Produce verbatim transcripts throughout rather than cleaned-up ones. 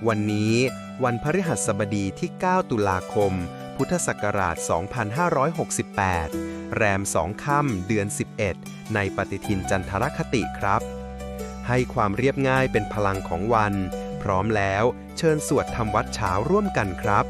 วันนี้วันพฤหัสบดีที่ เก้า ตุลาคม พุทธศักราช สองพันห้าร้อยหกสิบแปด แรม สอง ค่ำ เดือน สิบเอ็ด ในปฏิทินจันทรคติครับ ให้ความเรียบง่ายเป็นพลังของวัน พร้อมแล้วเชิญสวดทำวัตรเช้าร่วมกันครับ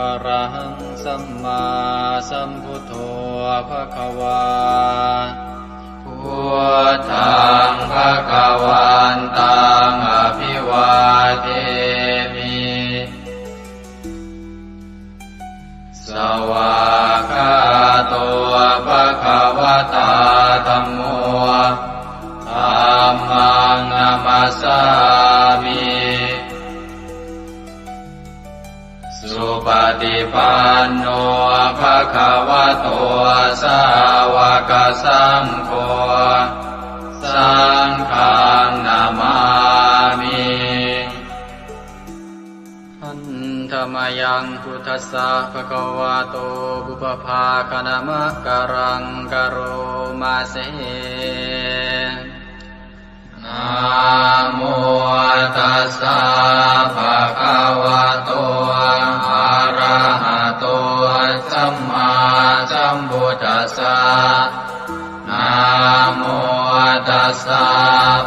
Arahaṃ sammāsambuddho bhagavā. Buddhaṃ bhagavantaṃ abhivādemi. Svākkhāto bhagavatā dhammo. Dhammaṃ namassāmi. Supaṭipanno bhagavato sāvakasaṅgho. Saṅghaṃ namāmi. Handa mayaṃ buddhassa bhagavato pubbabhāganamakāraṃ karoma se. Namo tassa bhagavato arahato sammāsambuddhassa. Namo tassa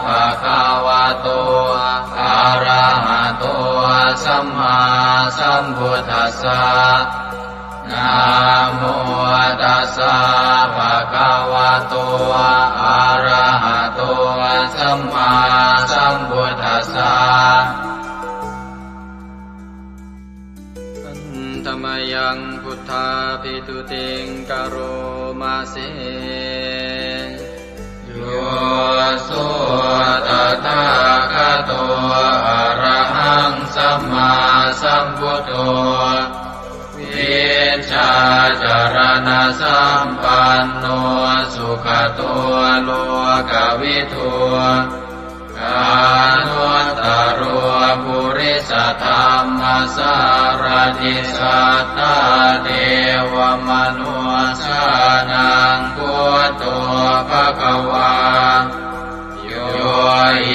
bhagavato arahato sammāsambuddhassa. Namo tassa bhagavato arahato sammāsambuddhassa. Handa mayaṃ buddhābhistutiṃ karoma se. Yo so tathāgato arahaṃ sammāsambuddho, vijjācaraṇasampanno sugato lokavidū, anuttaro purisadammasārathi satthā devamanussānaṃ buddho bhagavā. Yo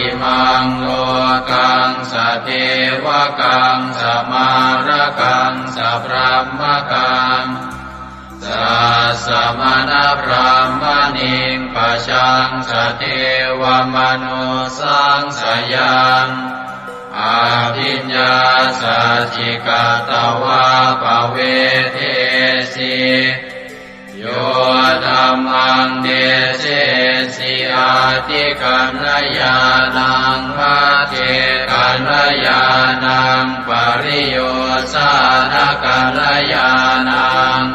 imaṃ lokaṃ sadevakaṃ samārakaṃ sabrahmakaṃ sassamaṇabrāhmaṇiṃ pajaṃ sadevamanussāṃ sayaṃ abhiññāsacchikatvā pavedesi. Yo dhammaṃ desesi atthikaṇhāyānaṃ pacchekaṇhāyānaṃ pariyosānakaṇhāyānaṃ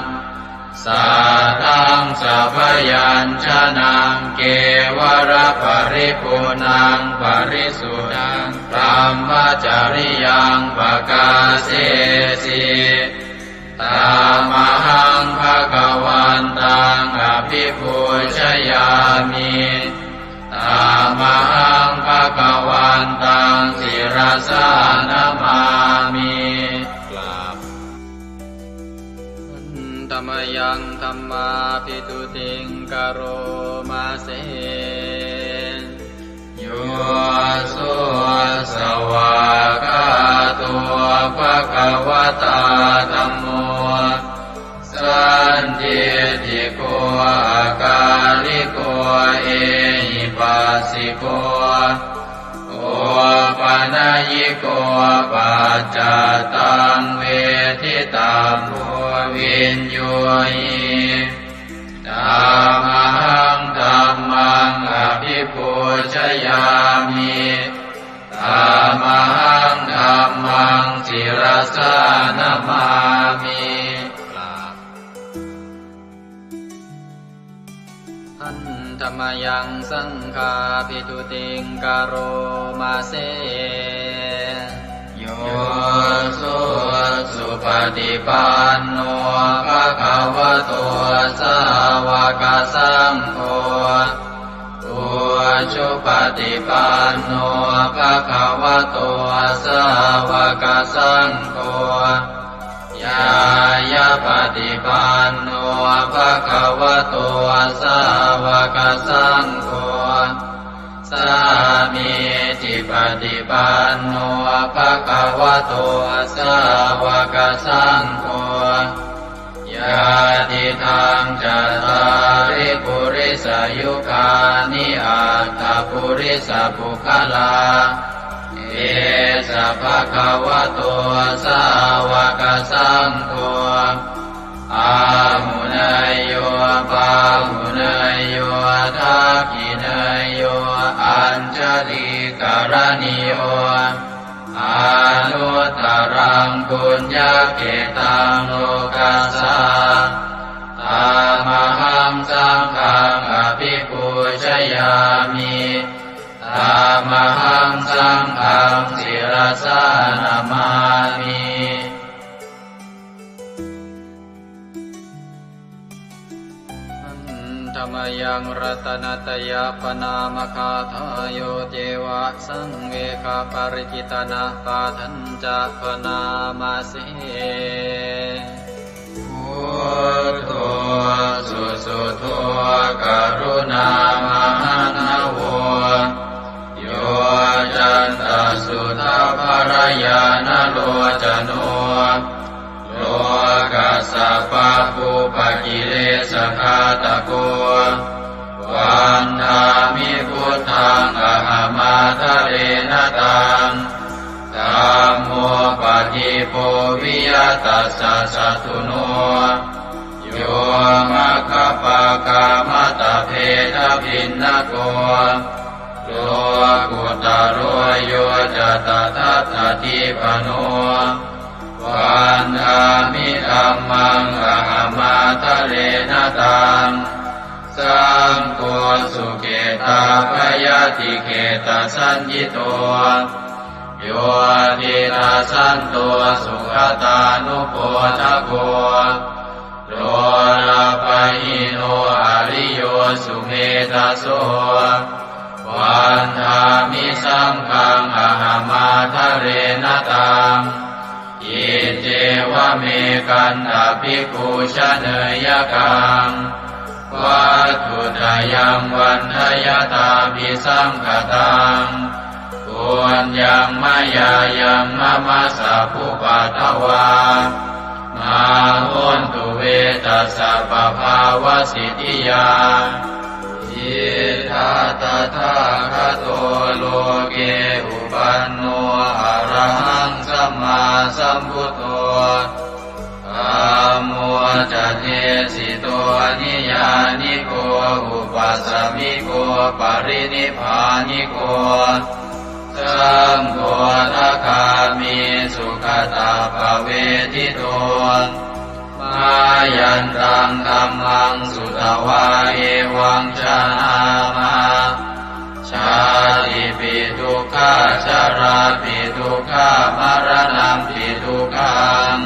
sātthaṃ sabyañjanaṃ kevalaparipuṇṇaṃ parisuddhaṃ brahmacariyaṃ pakāsesi. Tamahaṃ bhagavantaṃ abhipūjayāmi. Tamahaṃ bhagavantaṃ sirasā namāmi. กราบ Handa mayaṃ dhammābhistutiṃ karoma se. Yo so svākkhāto bhagavatā dhammo sandiṭṭhiko akāliko ehipassiko opanayiko paccattaṃ veditabbo viññūhi. Tamahaṃ dhammaṃ abhipūjayāmi. Tamahaṃ dhammaṃ sirasā namāmi. กราบ Handa mayaṃ saṅghābhistutiṃ karoma se. Yo so supaṭipanno bhagavato sāvakasaṅgho, ujupaṭipanno bhagavato sāvakasaṅgho, ñāyapaṭipanno bhagavato sāvakasaṅgho, sāmīcipaṭipanno bhagavato sāvakasaṅgho, yadidaṃ cattāri purisayugāni aṭṭha purisapuggalā, esa bhagavato sāvakasaṅgho, āhuneyyo pāhuneyyo dakkhiṇeyyo añjalikaraṇīyo, anuttaraṃ puññakkhettaṃ lokassā. Tamahaṃ saṅghaṃ abhipūjayāmi. Tamahaṃ saṅghaṃ sirasā namāmi. Handa mayaṃ ratanattayapaṇāmagāthāyo ceva saṃvegaparikitanapāṭhañca bhaṇāma se. Buddho susuddho karuṇāmahaṇṇavo, yoccantasuddhabbarañāṇalocano, lokassa pāpūpakilesaghātako, vandāmi buddhaṃ ahamādarena taṃ. Dhammo padīpo viya tassa satthuno, yo maggapākamatabbhedabhinnako, lokuttaro yo ca tadatthadīpano, vandāmi dhammaṃ ahamādarena taṃ. Saṅgho sukhettābhayatiṭṭhatasaññito, yo tiṇṇassanto sugatānupodako, lolappahīno ariyo sumedhaso, vandāmi saṅghaṃ ahamādarena taṃ. Iccevamekantabhikkhū janeyyakaṃ, vatthuttayaṃ vandayattābhisaṅkhataṃ, puññaṃ mayā yaṃ mama sabbupaddavā, mā hontu ve tassa pabhāvasiddhiyā. Idha tathāgato loke uppanno arahaṃ sammāsambuddho, dhammo ca desito niyyāniko upasamiko parinibbāniko, saṅgho sakāmi sugatappavedito, mayantaṃ dhammaṃ sutvā evaṃ janāma, jātipi dukkhā jarāpi dukkhā maraṇampi dukkhaṃ,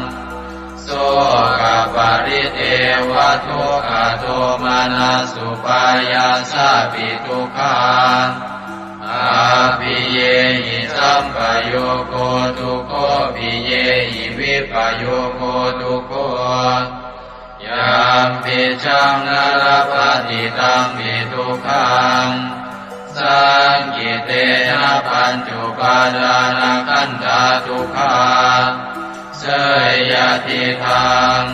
sokaparidevadukkhadomanassupāyāsāpi dukkhaṃ, appiyehi sampayogo dukkho piyehi vippayogo dukkho, yampicchaṃ na labhati tampi dukkhaṃ, saṅkhittena pañcupādānakkhandhā dukkhā. Seyyathīdaṃ,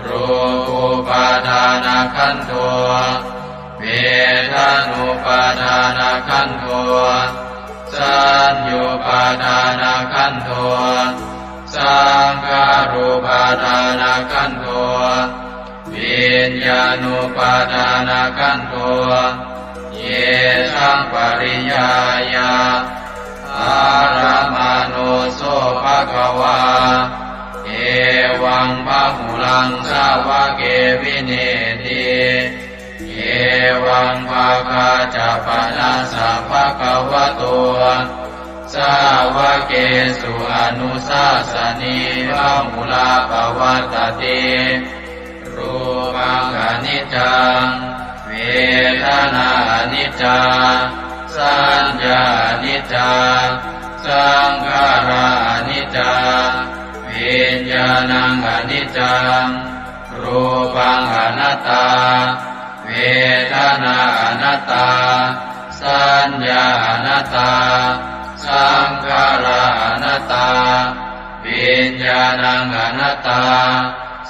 rūpupādānakkhandho, vedanupādānakkhandho, saññupādānakkhandho, saṅkhārupādānakkhandho, viññāṇupādānakkhandho, yesaṃ pariññāya dharamāno so bhagavā, evaṃ bahulaṃ sāvake vineeti, evaṃ bhāgā ca panassa bhagavato sāvakesu anusāsanī bahulā pavattati. Rūpaṃ aniccaṃ, vedanā aniccā, saññā aniccā, Saṅkhārā aniccā, viññāṇaṃ aniccaṃ, rūpaṃ anattā, vedanā anattā, saññā anattā, saṅkhārā anattā, viññāṇaṃ anattā.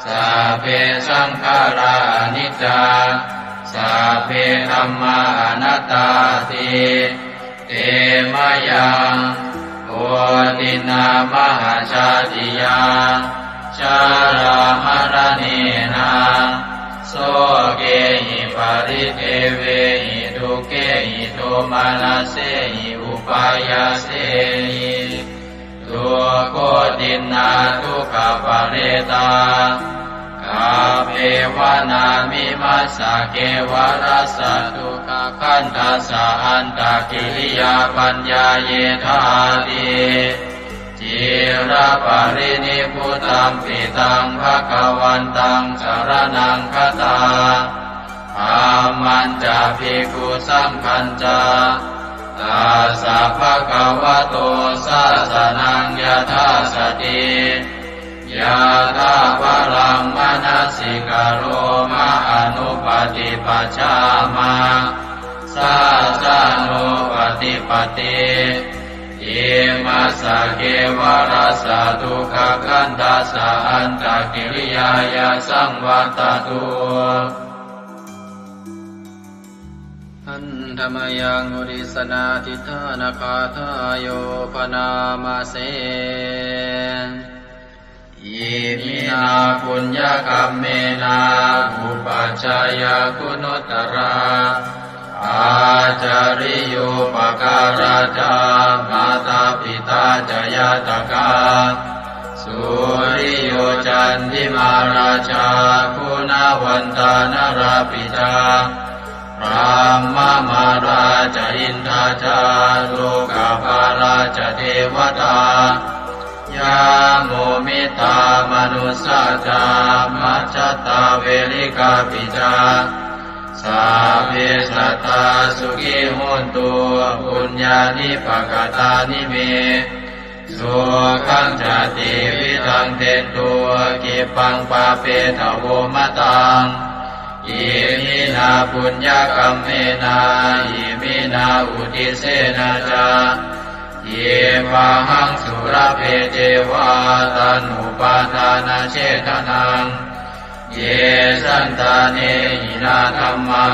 Sabbe saṅkhārā aniccā, sabbe dhammā anattāti. Te mayaṃ otiṇṇā mahajātiyā, jarāmaraṇena, sokehi paridevehi, dukkhehi domanassehi upāyāsehi. Dukkhotiṇṇā dukkhaparetā, kappeva nāmimassa kevalassa dukkhakhandhassa antakiriyā paññāyethāti. Ciraparinibbutampi taṃ bhagavantaṃ saraṇaṃ gatā, dhammañca bhikkhusaṅghañca, tassa bhagavato sāsanaṃ yathā sati, yathābalaṃ manasikaroma anuppaṭipajjhāma, sāsanūpaṭipatti. Imassa kevalassa dukkhakhandhassa antakiriyāya saṃvattatu. Handa mayaṃ uddissanādhiṭṭhānagāthāyo bhaṇāma se. Iminā puññakammena upajjhāyā guṇuttarā, ācariyūpakārā ca mātā pitā ca ñātakā, suriyo candimā rājā guṇavantā narāpi ca, brahmamārā ca indā ca lokapālā ca devatā, yamo mittā manussā ca majjhattā verikāpi ca, sabbe sattā sukhī hontu puññāni pakatāni me. Sukhañca tividhaṃ dentu khippaṃ pāpetha vo mataṃ. Iminā puññakammena iminā uddissena ca khippāhaṃ sulabhe ceva taṇhupādānachedanaṃ. Ye santāne hinā dhammā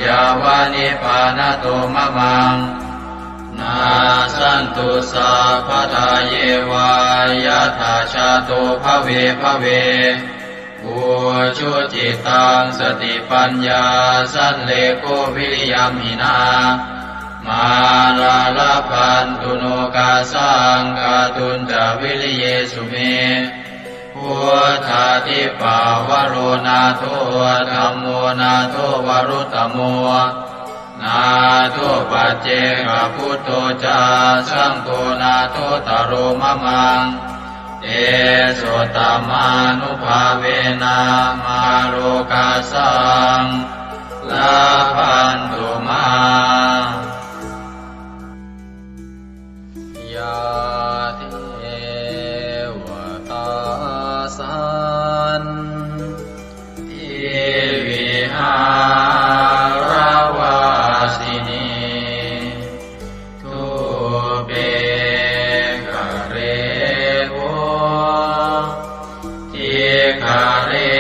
yāva nibbānato mamaṃ, nassantu sabbadā yeva yattha jāto bhave bhave. Ujucittaṃ satipaññā sallekho viriyamhinā, mārā labhantu nokāsaṃ kātuñca viriyesu me. Buddhādhipavaro nātho, dhammo nātho varuttamo, nātho paccekabuddho ca, saṅgho nāthottaro mamaṃ. Tesottamānubhāvena mārokāsaṃ labhantu mā. Yā devatā santi vihāravāsinī, thūpe ghare bodhighare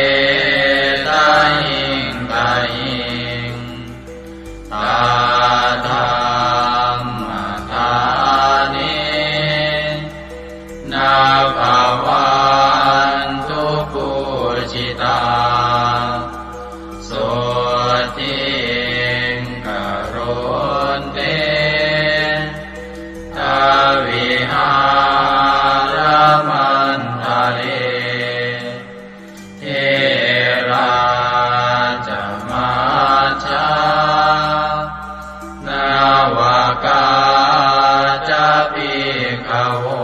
tahiṃ tahiṃ, tā dhammadānena bhavantu pūjitā. Sotthiṃ karontedha vihāramaṇḍale. Therā ca majjhā navakā ca bhikkhavo,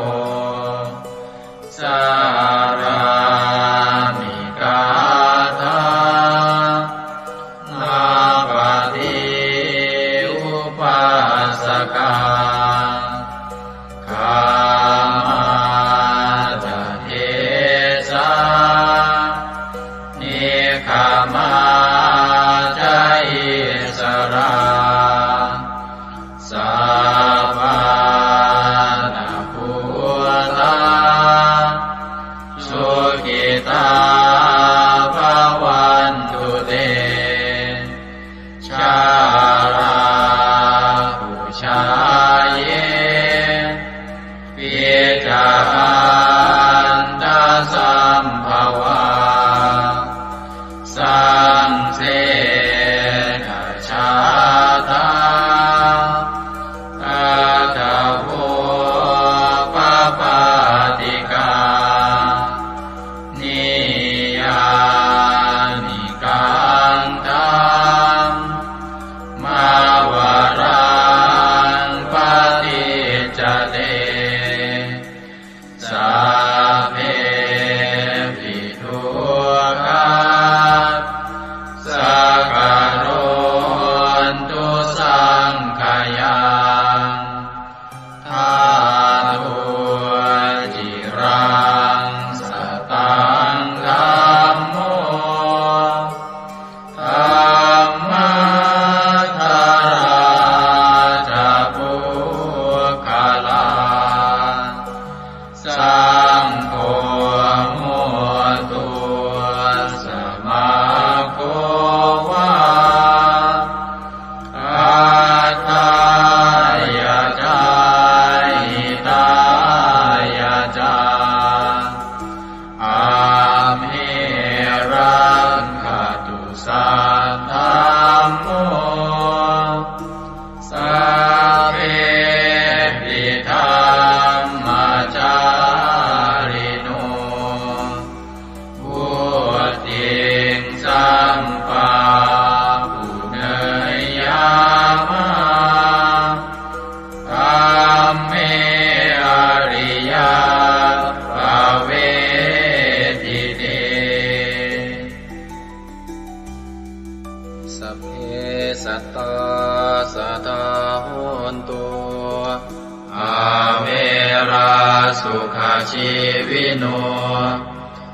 Rā sukhajīvino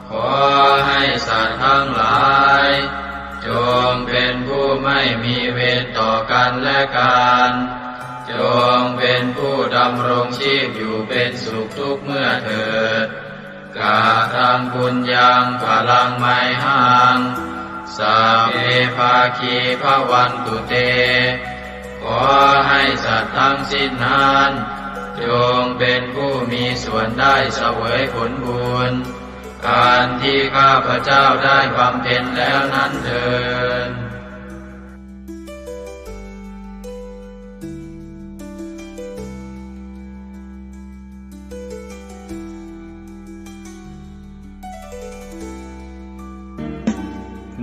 ขอให้สัตว์ทั้งหลาย จงเป็นผู้ไม่มีเวรต่อกันและกัน จงเป็นผู้ดำรงชีพอยู่เป็นสุขทุกเมื่อเถิด Kataṃ puññaṃ phalaṃ mayhaṃ, sabbe bhāgī bhavantu te. ขอให้สัตว์ทั้งสิ้นนั้น จงเป็นผู้มีส่วนได้เสวยผลบุญ อันที่ข้าพเจ้าได้บำเพ็ญแล้วนั้นเทอญ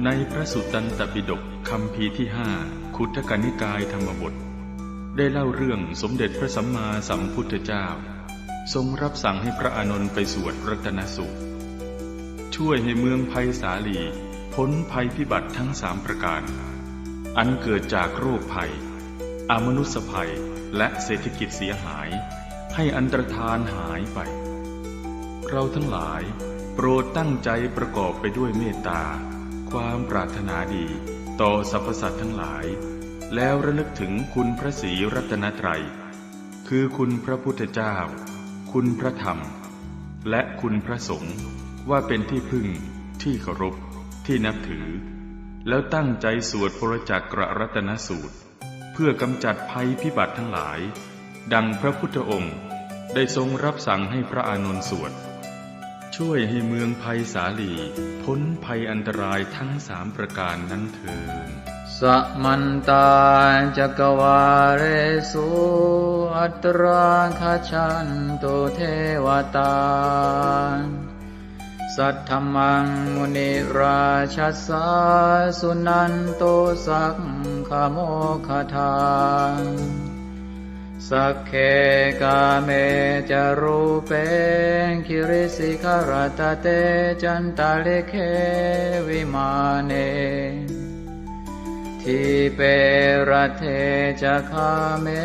ในพระสุตตันตปิฎกคัมภีร์ที่ห้า ขุททกนิกายธรรมบท ได้เล่าเรื่องสมเด็จพระสัมมาสัมพุทธเจ้า ทรงรับสั่งให้พระอานนท์ไปสวดรัตนสูตร ช่วยให้เมืองไพศาลีพ้นภัยพิบัติทั้งสามประการ อันเกิดจากโรคภัย อมนุสสภัย และเศรษฐกิจเสียหาย ให้อันตรธานหายไป เราทั้งหลายโปรดตั้งใจประกอบไปด้วยเมตตา ความปรารถนาดีต่อสรรพสัตว์ทั้งหลาย แล้วระลึกถึงคุณพระศรีรัตนตรัย คือคุณพระพุทธเจ้า คุณพระธรรม และคุณพระสงฆ์ ว่าเป็นที่พึ่ง ที่เคารพ ที่นับถือ แล้วตั้งใจสวดปรจักกรัตนสูตร เพื่อกำจัดภัยพิบัติทั้งหลาย ดังพระพุทธองค์ได้ทรงรับสั่งให้พระอานนท์สวด ช่วยให้เมืองไพศาลีพ้นภัยอันตรายทั้งสามประการนั้นเทอญ Samantā cakkavāḷesu atrāgacchantu devatā. Saddhammaṃ munirājassa suṇantu saggamokkhadaṃ. Sagge kāme ca rūpe girisikharataṭe cantalikkhe vimāne, dīpe raṭṭhe ca gāme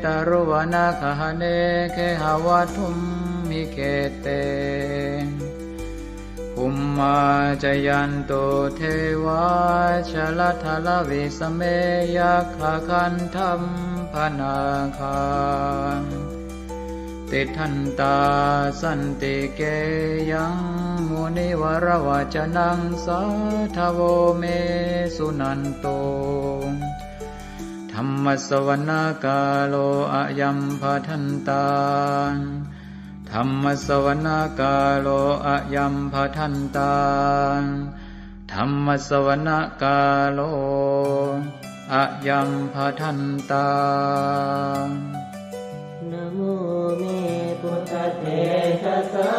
taruvanagahane gehavatthumhi khette, bhummā cāyantu devā jalathalavisame yakkhagandhabbanāgā, tiṭṭhantā santike yaṃ munivaravacanaṃ sādhavo me suṇantu. Dhammassavanakālo ayambhadantā. Dhammassavanakālo ayambhadantā. Dhammassavanakālo ayambhadantā. Namo me buddhatejasā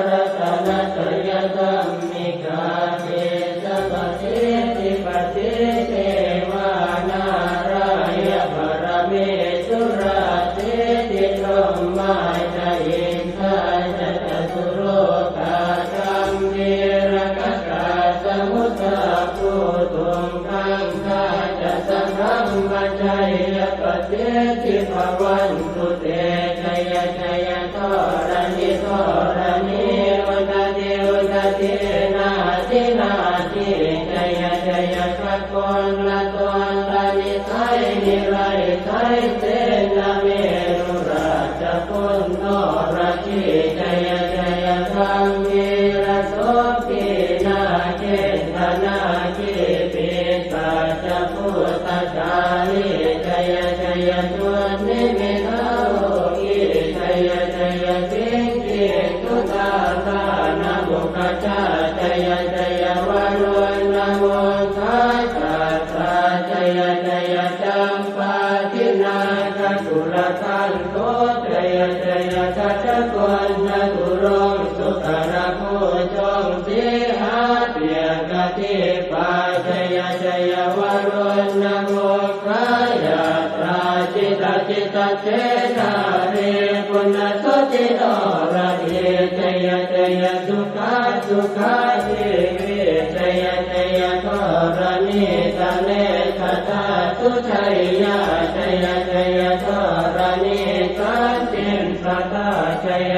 ratanattayadhammikā tejapasiddhi pasīdevā nārāyaparamesurā siddhibrahmā ca indā ca catulokā gambhīrakkhakā samuddā bhūtuṃ gaṅgā ca sabrahmajayapasiddhi bhavantu te. Jaya jaya dharaṇi dharaṇī udadhi udadhī nadi nadī, jaya jaya gagonlatonlani sai nirai sai senameru rājjaguṇ noradī, jaya jaya gambhīrasombhī nāgendanāgī pisācabhūtagālī, jaya jaya dunnimittarogī, jaya jaya siṅgī sudādānamukhajā, jaya jaya varuṇṇamukhasātrā, jaya jaya cam pādināgakulagantho, jaya jaya gajagonnaturaṅga sukarabhujaṅga sīhabyagghadīpā, jaya jaya varuṇṇamukhayātrā, jita jita khedābhipuna sottino radī, jaya jaya sukhā sukhā jīvī, jaya jaya dharaṇītale sadā sujayyā, jaya jaya dharaṇī santin sadā, jaya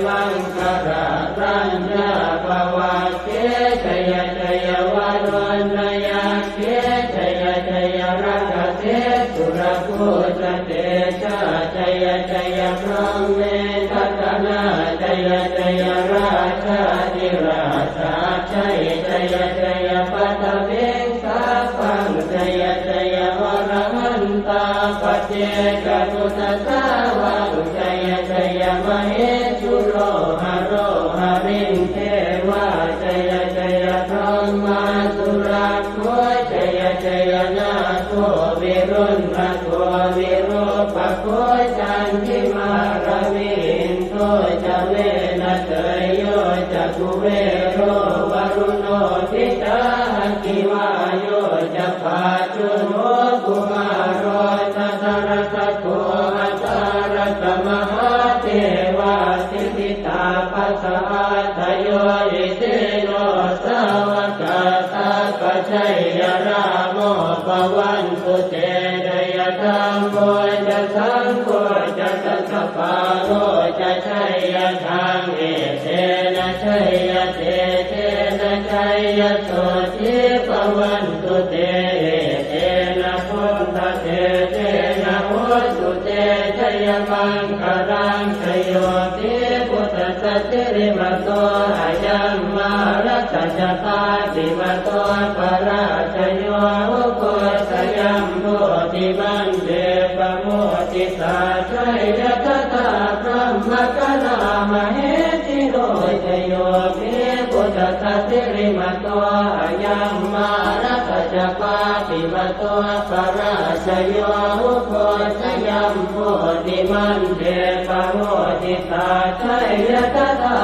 maṅkarāraññā bhavagge jaya jaya varuṇṇayakkhe jaya jaya rakkhase surabhūjatejā jaya jaya brahmendagaṇā jaya jaya rājādhirājasājjai jaya jaya paṭhaviṃ sabbaṃ jaya jaya arahantā paccekabuddhasāvaṃ jaya jaya mahesuro haro harindevā jaya jaya brahmā surakkho jaya jaya nāgo viruḷhako virūpakkho candimā ravi indo ca venateyyo ca kuvero varuṇopi ca aggi vāyo ca pājuṇho kumāro dhataraṭṭhako aṭṭhārasa mahādevā siddhitāpasa-ādayo isino sāvakā sabbā jaya rāmo bhavantu te jaya dhammo ca saṅgho ca dasapālo ca jaya dhamme etena jaya tejena jaya sotthī bhavantu te etena buddhatejena hotu te jayamaṅgalaṃ jayo hi buddhassa sirīmato ayaṃ mārassa ca pāpimato parājayo ugghosayuṃ bodhimaṇḍe pamoditā jaya tadā brahmagaṇā mahesino jayo hi buddhassa sirīmato ayaṃ mārassa ca pāpimato parājayo ugghosayuṃ bodhimaṇḍe pamoditā jaya tadā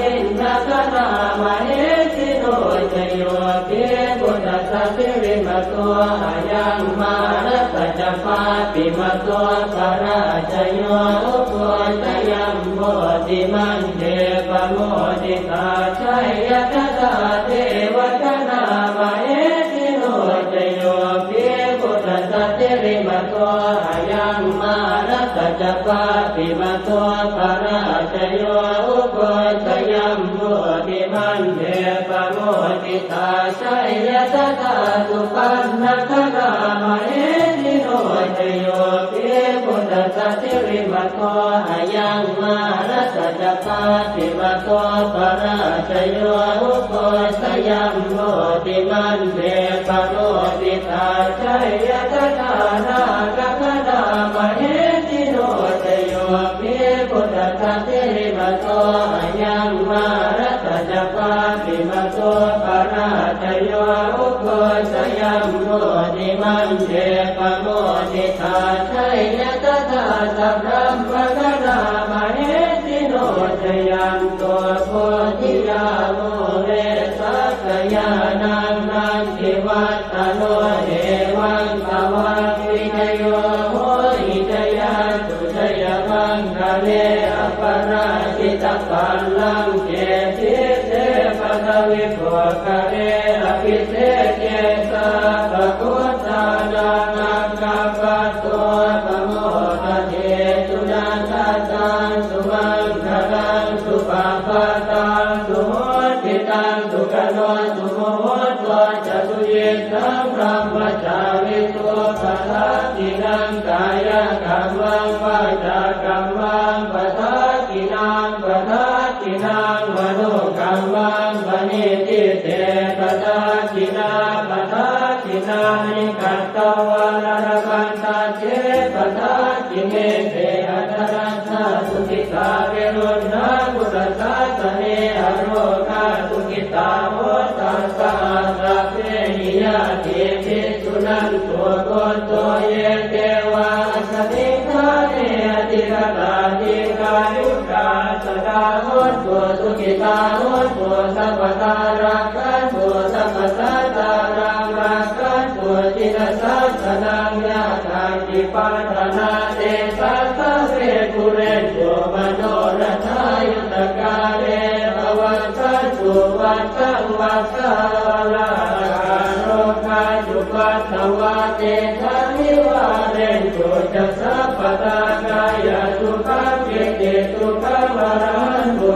indagaṇā mahesino jayo hi buddhassa sirīmato ayaṃ mārassa ca pāpimato parājayo ugghosayuṃ bodhimaṇḍe pamoditā jaya tadā devagaṇā mahesino jayo hi buddhassa sirīmato ayaṃ mārassa ca pāpimato parājayo ugghosayuṃ bodhimaṇḍe pamoditā jaya tadā supaṇṇagaṇā mahesino jayo hi buddhassa sirīmato ayaṃ mārassa ca pāpimato parājayo ugghosayuṃ bodhimaṇḍe pamoditā jaya tadā nāgagaṇā mahesino jayo hi buddhassa sirīmato ayaṃ mārassa ca pāpimato parājayo ugghosayuṃ bodhimaṇḍe pamoditā jaya tadā sabrahmagaṇā mahesino jayanto bodhiyā mūle sakyānaṃ nandivaḍ ḍhano evaṃ tvaṃ vijayo hohi jayassu jayamaṅgale aparājitapallaṅke sīse paṭhavipokkhare abhiseke sabbabuddhānaṃ aggappatto pamodati. Sunakkhattaṃ sumaṅgalaṃ supabhātaṃ suhuṭṭhitaṃ sukhaṇo sumuhutto ca suyiṭṭhaṃ brahmacārisu padakkhiṇaṃ kāyakammaṃ vācākammaṃ padakkhiṇaṃ padakkhiṇaṃ manokammaṃ paṇidhī te padakkhiṇā padakkhiṇāni katvāna labhantatthe padakkhiṇe. Te atthaladdhā sukhitā viruḷhā buddhasāsane arogā sukhitā hotha saha sabbehi ñātibhi. Suṇantu bhonto ye devā asmiṃ ṭhāne adhigatā dīghāyukā sadā hontu sukhitā hontu sabbadā rakkhantu sabbasattānaṃ rakkhantu jinasāsanaṃ. Yā kāci patthanā tesaṃ sabbe pūrentu manorathā yuttakāle pavassantu vassaṃ vassāvalāhakā. Rogā cupaddavā tesaṃ nivārentu ca sabbadā. Kāyasukhaṃ cittisukhaṃ arahantu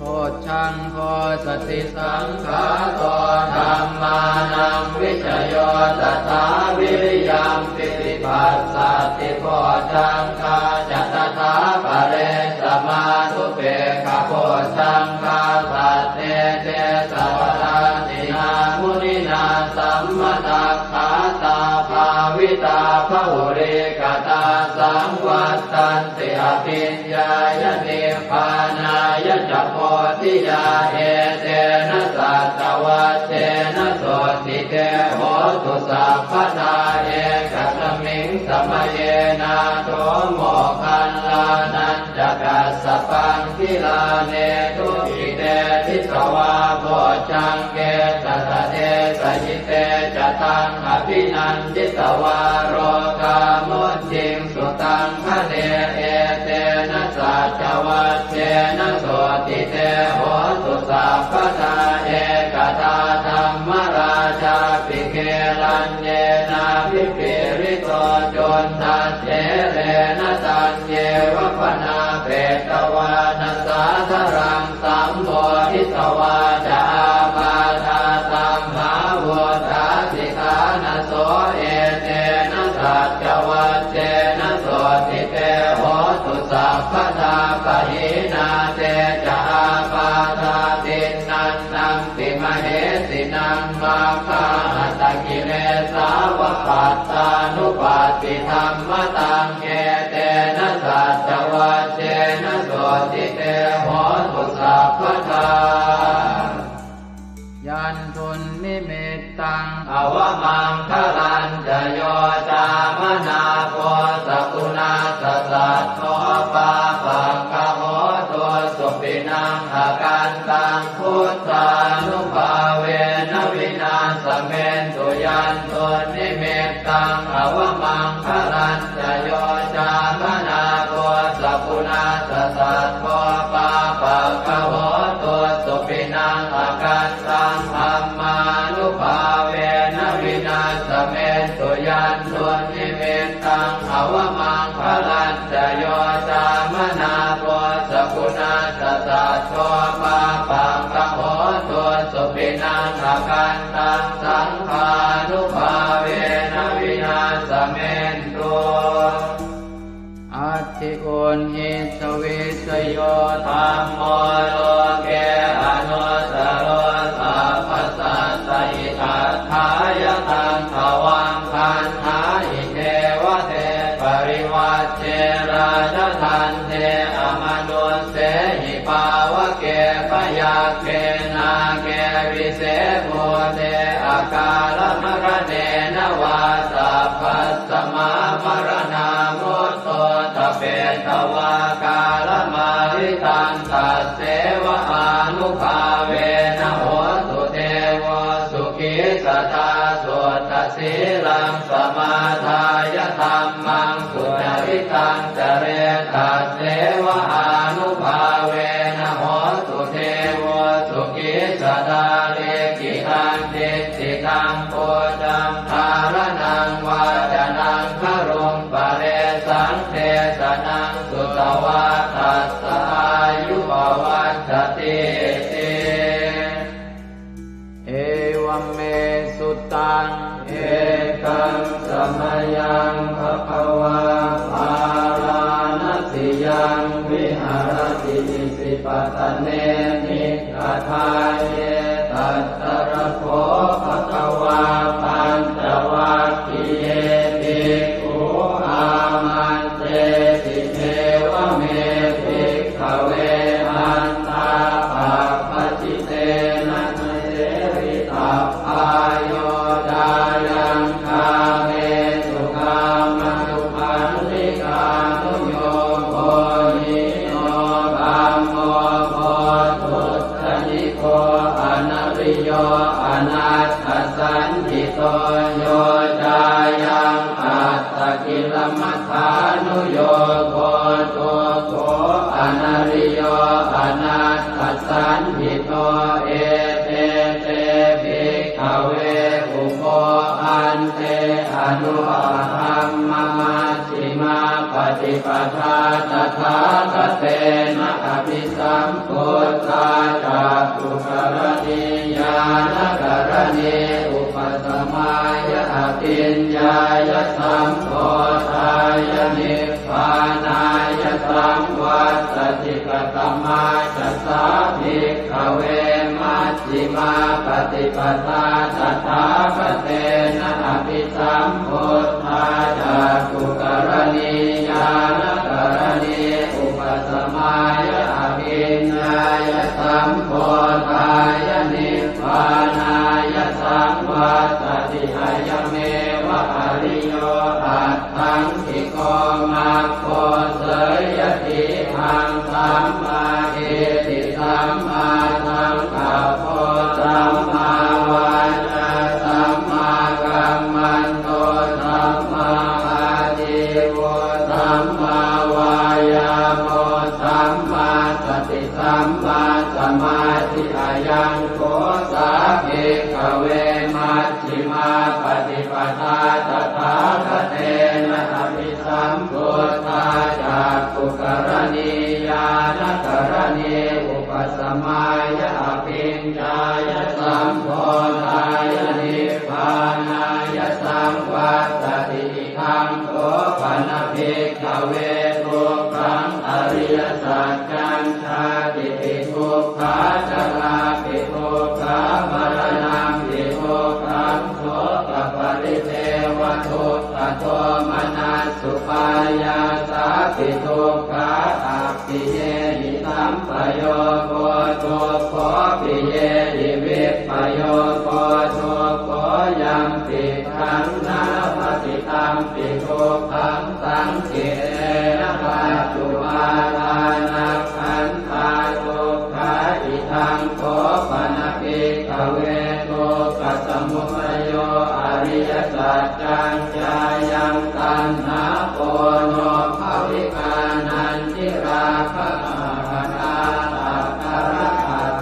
Bojjhaṅgo satisaṅkhāto dhammānaṃ vicayo tathā viriyampīti passaddhi bojjhaṅgā ca tathāpare samādhupekkhabojjhaṅgā sattete sabbadassinā muninā sammadakkhātā bhāvitā bahulīkatā saṃvattanti abhiññāya nibbānāya ca bodhiyā etena saccavajjena sotthi te hotu sabbadā. Ekasmiṃ samaye nātho moggallānañca kassapaṃ gilāne dukkhite disvā bojjhaṅge satta desayi te ca taṃ abhinanditvā rogā mucciṃsu taṃ khaṇe etena saccavajjena sotthi te hotu sabbadā. Ekadā dhammarājāpi gelaññenābhipīḷito cundattherena taññeva bhaṇāpetvāna sādaraṃ sammoditvā ca ābādhā tamhā vuṭṭhāsi ṭhānaso etena saccavajjena sotthi te hotu sabbadā. Pahīnā te ca ābādhā tiṇṇannampi mahesinaṃ maggāhatakilesāva pattānuppattidhammataṃ etena saccavajjena sotthi te hotu sabbadā. Yandunnimittaṃ avamaṅgalañca yo cāmanāpo sakuṇassa saddo pāpaggaho dussupinaṃ akantaṃ buddhānubhāvena vināsamentu. Yandunnimittaṃ avamaṅgalañca yo cāmanāpo sakuṇassa saddo pāpaggaho dussupinaṃ akantaṃ dhammānubhāvena vināsamentu. Yandunnimittaṃ avamaṅgalañca yo cāmanāpo sakuṇassa saddo pāpaggaho dussupinaṃ akantaṃ saṅghānubhāvena vināsamentu. Atthi uṇhissa vijayo dhammo loke anuttaro sabbasattahitatthāya taṃ tvaṃ vandāhi devate. Parivajje rājadaṇḍe amanussehi pāvake byagghe nāge vise bhūte akālamaraṇena vā sabbasmā maraṇā mutto ṭhapetvā kālamāritaṃ tasseva ānubhāvena hotu devo sukhī sadā. Suddhasīlaṃ samādāya dhammaṃ sucaritaṃ care tasseva ānubhāvena hotu devo sukhī sadā. Likkhitaṃ cintitaṃ pūjaṃ dhāraṇaṃ vācanaṃ garuṃ paresaṃ desanaṃ sutvā tassa āyu pavaḍḍhatīti. Evaṃ me sutaṃ. Ekaṃ samayaṃ bhagavā bārāṇasiyaṃ viharati isipatane migadāye. Tatra kho bhagavā pañcavaggiye bhikkhū āmantesi: Evaṃ me bhikkhave antā pabbajitena na sevitabbā. Yo cāyaṃ kāmesu kāmasukhallikānuyogo hīno gammo pothujjaniko anariyo anatthasañhito. Yo cāyaṃ attakilamathānuyogo dukkho anariyo paṭipadā tathāgatena abhisambuddhā cakkhukaraṇī ñāṇakaraṇī upasamāya abhiññāya sambodhāya nibbānāya saṃvattati. Katamā ca sā bhikkhave maj jhimā paṭipadā tathāgatena abhisambuddhā cakkhukaraṇī ñāṇakaraṇī upasamāya abhiññāya sambodhāya nibbānāya saṃvattati. Ayameva ariyo aṭṭhaṅgiko maggo. Seyyathīdaṃ: sammādiṭṭhi sammāsaṅkappo sammāvācā sammākammanto sammāājīvo sammāvāyāmo sammāsati sammāsamādhi. Ayaṃ kho sā bhikkhave majjhimā paṭipadā tathāgatena abhi sambuddhā cakkhukaraṇī ñāṇakaraṇī upasamāya abhiññāya sambodhāya nibbānāya saṃvattati. Idaṃ kho pana bhikkhave dukkhaṃ ariyasaccaṃ: jātipi dukkhā jarāpi dukkhā maraṇampi dukkhaṃ sokaparidevadukkhadomanassupāyāsāpi dukkhā appiyehi sampayogo dukkho piyehi vippayogo dukkho yampicchaṃ na labhati tampi dukkhaṃ saṅkhittena paccu pādānakkhandhā dukkhā. Idaṃ kho pana bhikkhave dukkhasamudayo ariyasaccaṃ: jāyaṃ taṇhā ponobbhavikā nandirāgasahagatā tatra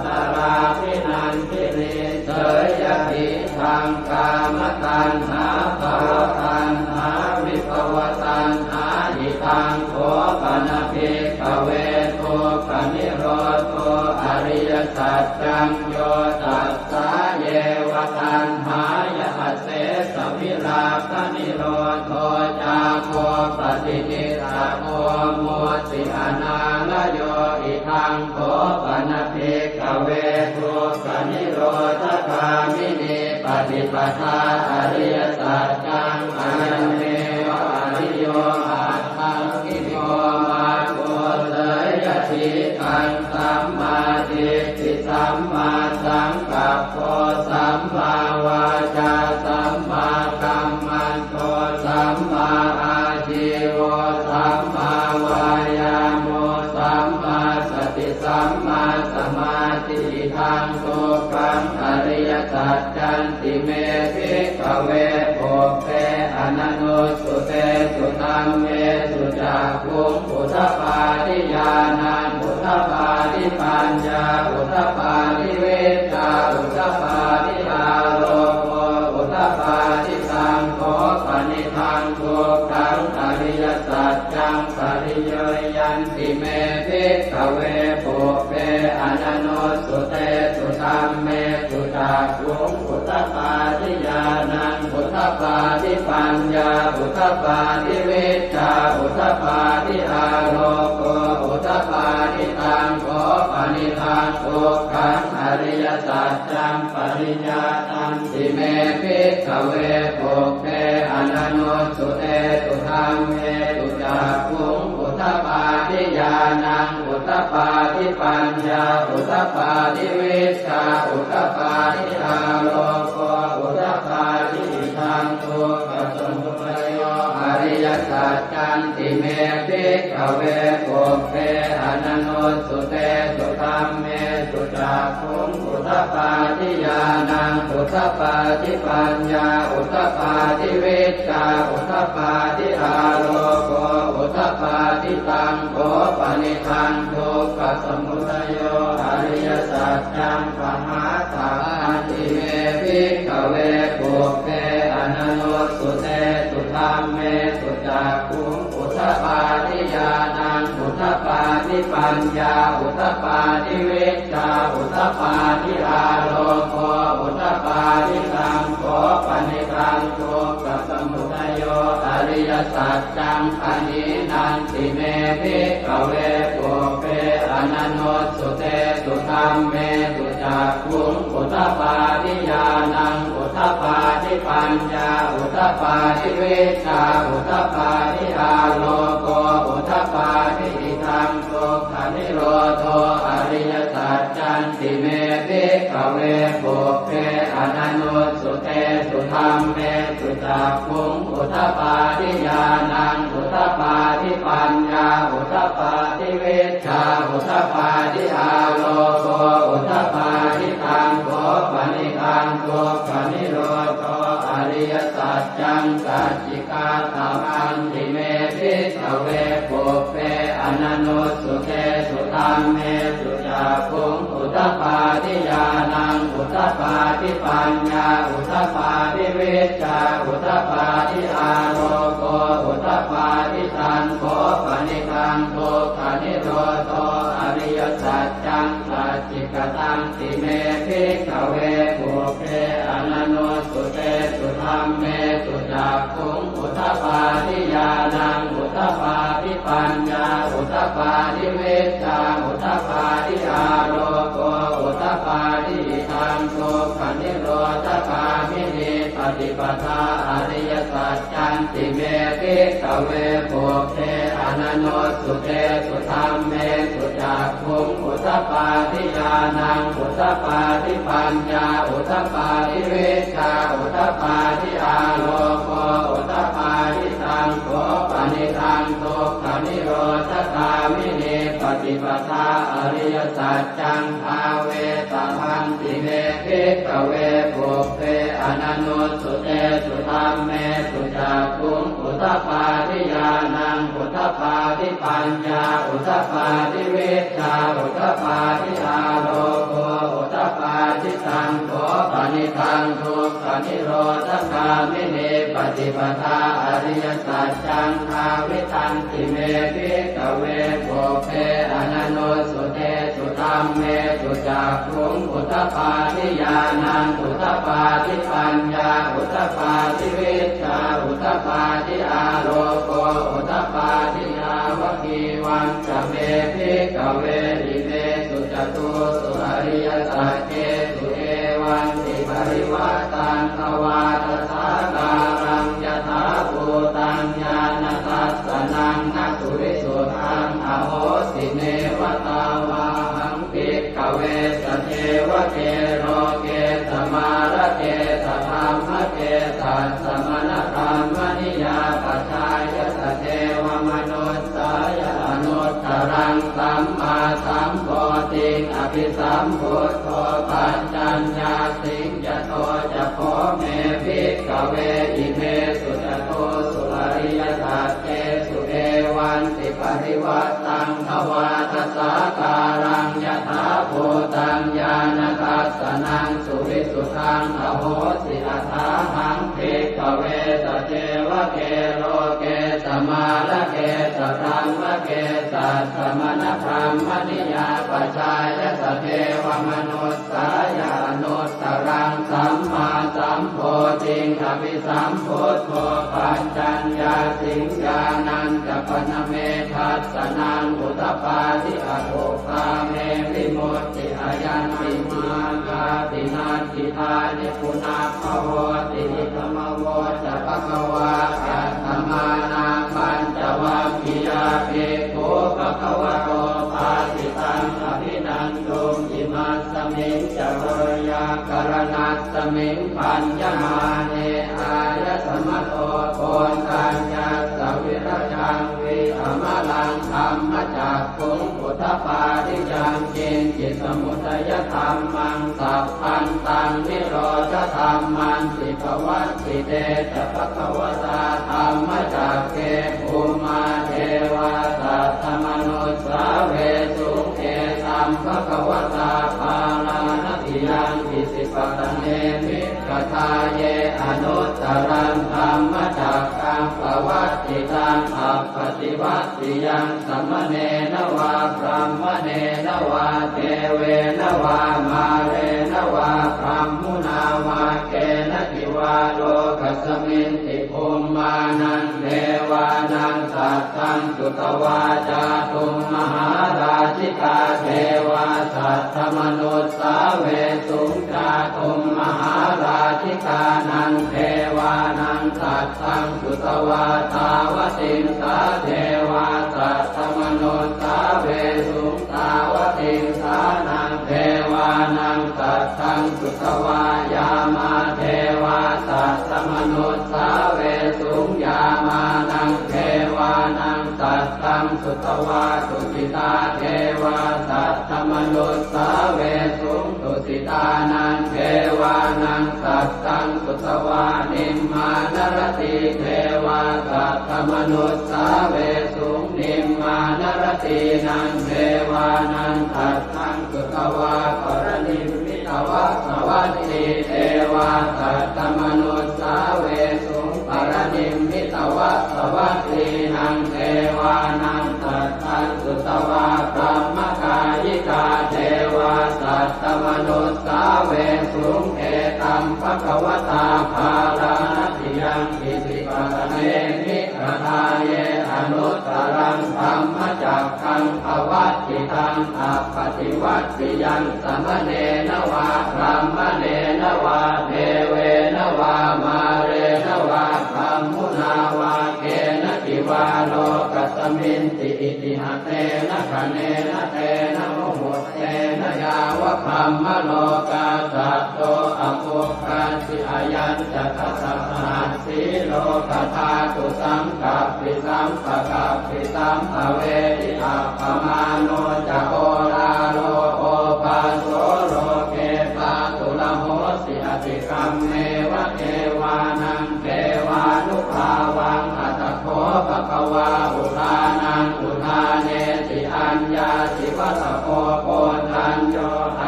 tatrābhinandinī. Seyyathīdaṃ: kāmataṇhā bhavataṇhā vibhavataṇhā. Idaṃ kho pana bhikkhave dukkhanirodho ariyasaccaṃ: yo tassāyeva taṇhāya asesavirāganirodho cāgo paṭinissaggo mutti anālayo. Idaṃ kho pana bhikkhave dukkhanirodhagāminī paṭipadā ariyasaccaṃ: ayameva ariyo aṭṭhaṅgiko maggo. Seyyathīdaṃ: sammādiṭṭhi sammāsaṅkappo sammāvācā sammākammanto sammāājīvo sammāvāyāmo sammāsati sammāsamādhi. Idaṃ dukkhaṃ ariyasaccanti me bhikkhave pubbe ananussutesu dhammesu cakkhuṃ udapādi ñāṇaṃ udapādi paññā udapādi vijjā udapādi āloko udapādi. Taṃ kho panidaṃ dukkhaṃ ariyasaccaṃ pariññeyyanti me bhikkhave pubbe ananussutesu dhammesu cakkhuṃ udapādi ñāṇaṃ udapādi paññā udapādi vijjā udapādi āloko udapādi. Taṃ kho panidaṃ dukkhaṃ ariyasaccaṃ pariññātanti me bhikkhave pubbe ananussutesu dhammesu cakkhuṃ udapādi ñāṇaṃ udapādi paññā udapādi vijjā udapādi āloko udapādi. Idaṃ dukkhasamudayo ariyasaccanti me bhikkhave pubbe ananussutesu dhammesu cakkhuṃ udapādi ñāṇaṃ udapādi paññā udapādi vijjā udapādi āloko udapādi. Taṃ kho panidaṃ dukkhasamudayo ariyasaccaṃ pahātabbanti me bhikkhave pubbe ananussutesu dhammesu cakkhuṃ udapādi ñāṇaṃ udapādi paññā udapādi vijjā udapādi āloko udapādi taṃ kho panidaṃ dukkhasamudayo ariyasaccaṃ pahīnanti me bhikkhave pubbe ananussutesu dhammesu cakkhuṃ udapādi ñāṇaṃ udapādi paññā udapādi vijjā udapādi āloko udapādi idaṃ dukkhanirodho ariyasaccanti me bhikkhave pubbe ananussutesu dhammesu cakkhuṃ udapādi ñāṇaṃ udapādi paññā udapādi vijjā udapādi āloko udapādi taṃ kho panidaṃ dukkhanirodho ariyasaccaṃ sacchikātamanti me bhikkhave pubbe ananussutesu dhammesu cakkhuṃ udapādi ñāṇaṃ udapādi paññā udapādi vijjā udapādi āloko udapādi taṃ kho panidaṃ dukkhanirodho ariyasaccaṃ sacchikatanti me bhikkhave pubbe ananussutesu dhammesu cakkhuṃ udapādi ñāṇaṃ udapādi paññā udapādi vijjā udapādi āloko udapādi idaṃ dukkhanirodhagāminī paṭipadā ariyasaccanti me bhikkhave pubbe ananussutesu dhammesu cakkhuṃ udapādi ñāṇaṃ udapādi paññā udapādi vijjā udapādi āloko udapādi taṃ kho panidaṃ dukkhanirodhagāminī paṭipadā ariyasaccaṃ bhāvetabbanti me bhikkhave pubbe ananussutesu dhammesu cakkhuṃ udapādi ñāṇaṃ udapādi paññā udapādi vijjā udapādi āloko udapādi taṃ kho panidaṃ dukkhanirodhagāminī paṭipadā ariyasaccaṃ bhāvitanti me bhikkhave pubbe ananussutesu dhammesu cakkhuṃ udapādi ñāṇaṃ udapādi paññā udapādi vijjā udapādi āloko udapādi yāvakīvañca me bhikkhave imesu catūsu ariyasaccesu evantiparivaṭṭaṃ dvādasākāraṃ yathābhūtaṃ ñāṇadassanaṃ na suvisuddhaṃ ahosi neva tāvāhaṃ bhikkhave sadevake loke samārake sadhammake sassamaṇabrāhmaṇiyā pajāya sadevamanussāya anuttaraṃ sammāsambodhiṃ abhisambuddho paccaññāsiṃ. Yato ca kho me bhikkhave imesu catūsu ariyasaccesu evantiparivaṭṭaṃ dvādasākāraṃ yathābhūtaṃ ñāṇadassanaṃ suvisuddhaṃ ahosi athāhaṃ bhikkhave sadevake loke samārake sadhammake sassamaṇabrāhmaṇiyā pajāya sadevamanussāya anuttaraṃ sammāsambodhiṃ abhisambuddho paccaññāsiṃ. Ñāṇañca pana me dassanaṃ udapādi akuppā me vimutti ayaṃ nibbānāti natthi dāni punabbhavoti. Idamavoca bhagavā. Attamanā pañcavaggiyā bhikkhū bhagavato bhāsitaṃ abhinanduṃ. Imasmiñca veyyākaraṇasmiṃ bhaññamāne āyasmato koṇḍaññassa virajaṃ vītamalaṃ dhammacakkhuṃ udapādi yaṅkiñci samudayadhammaṃ sabbantaṃ nirodhadhammanti. Pavattite ca bhagavatā dhammacakke bhummā devā saddamanussāvesuṃ: Etaṃ bhagavatā Bārāṇasiyaṃ Isipatane Migadāye anuttaraṃ dhammacakkaṃ pavattitaṃ taṃ appaṭivattiyaṃ samaṇena vā brāhmaṇena vā devena vā mārena vā brahmunā vā kenaci vā lokasminti bhummānaṃ devānaṃ saddaṃ sutvā cātummahārājikā devā saddamanussāvesuṃ. Cātummahārājikānaṃ devānaṃ saddaṃ sutvā tāvatiṃsā devā saddamanussāvesuṃ. Tāvatiṃsānaṃ devānaṃ saddaṃ sutvā yāmā devā saddamanussāvesuṃ. Yāmānaṃ devānaṃ saddaṃ sutvā tusitā devā saddamanussāvesuṃ. Tusitānaṃ devānaṃ saddaṃ sutvā nimmānaratī devā saddamanussāvesuṃ. Nimmānaratīnaṃ devānaṃ saddaṃ sutvā paranimmitavasavatī devā saddamanussāvesuṃ. Paranimmitavasavattīnaṃ devānaṃ saddaṃ sutvā brahmakāyikā devā saddamanussāvesuṃ. Etaṃ bhagavatā bārāṇasiyaṃ isipatane migadāye anuttaraṃ dhammacakkaṃ pavattitaṃ appaṭivattiyaṃ samaṇena vā brāhmaṇena vā devena vā mārena vā brahmunā vā kenaci vā lokasminti. Itiha tena khaṇena tena muhuttena yāva brahmalokā saddo abbhuggacchi. Ayañca dasa sahassī lokadhātu saṅkappi sampakappi sampavedhi. Appamāṇo ca oḷāro obhāso loke pāturahosi atikammeva devānaṃ devānubhāvaṃ. Atha kho bhagavā udānaṃ udānesi: Aññāsi vata bho Koṇḍañño,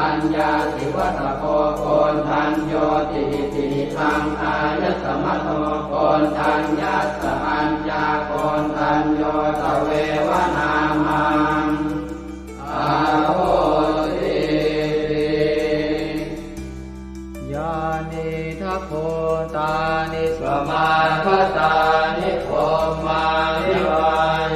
aññāsi vata bho Koṇḍaññoti. Itihidaṃ āyasmato Koṇḍaññassa aññākoṇḍañño tveva nāmaṃ ahosīti. Yānīdha bhūtāni samāgatāni bhummāni vā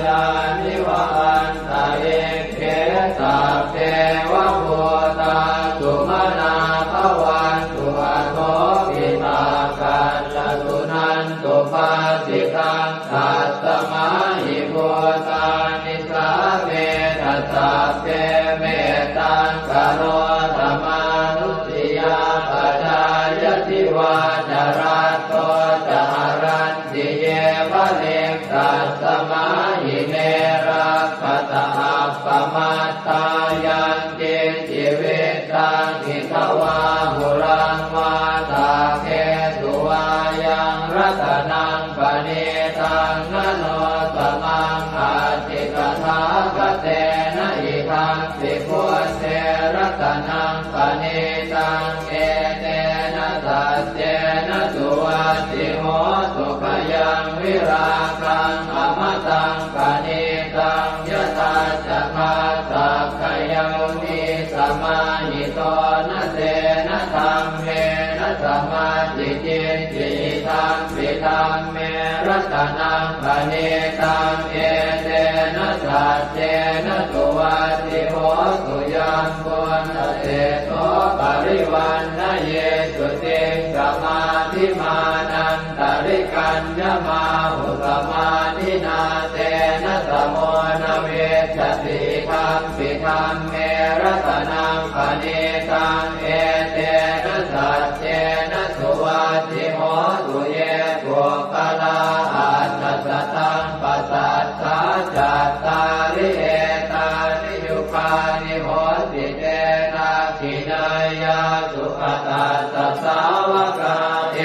yāni va antalikkhe sabbeva bhūtā sumanā bhavantu athopi sakkacca suṇantu bhāsitaṃ. Tasmā hi bhūtā nisāmetha sabbe mettaṃ karotha mānusiyā pajāya divā ca ratto ca haranti ye baliṃ. Tasmā hi ne rakkhatha appamattā yaṃ kiñci vittaṃ idha vā huraṃ vā saggesu vā yaṃ ratanaṃ paṇītaṃ na no samaṃ atthi tathāgatena. Idampi buddhe ratanaṃ paṇītaṃ etena saccena suvatthi hotu. Khayaṃ virāgaṃ amataṃ paṇītaṃ yadajjhagā sakyamunī samāhito na tena dhammena samatthi kiñci idampi dhamme ratanaṃ paṇītaṃ etena saccena suvatthi hotu. Yambuddhaseṭṭho parivaṇṇayī suciṃ samādhimānan tarikaññamāhu samādhinā tena samo na vijjati idampi dhamme ratanaṃ paṇītaṃ etena saccena suvatthi hotu. Ye puggalā aṭṭha sataṃ pasaṭṭhā cattāri etāni yugāni honti te dakkhiṇeyyā sugatassa sāvakā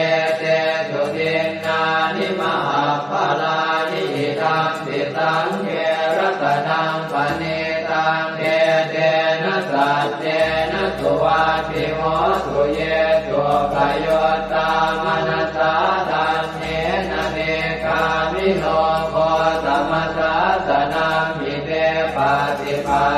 etesu dinnāni mahapphalāni idampi saṅghe ratanaṃ paṇītaṃ etena saccena suvatthi hotu. Ye suppayuttā manasā daḷhena nikkāmino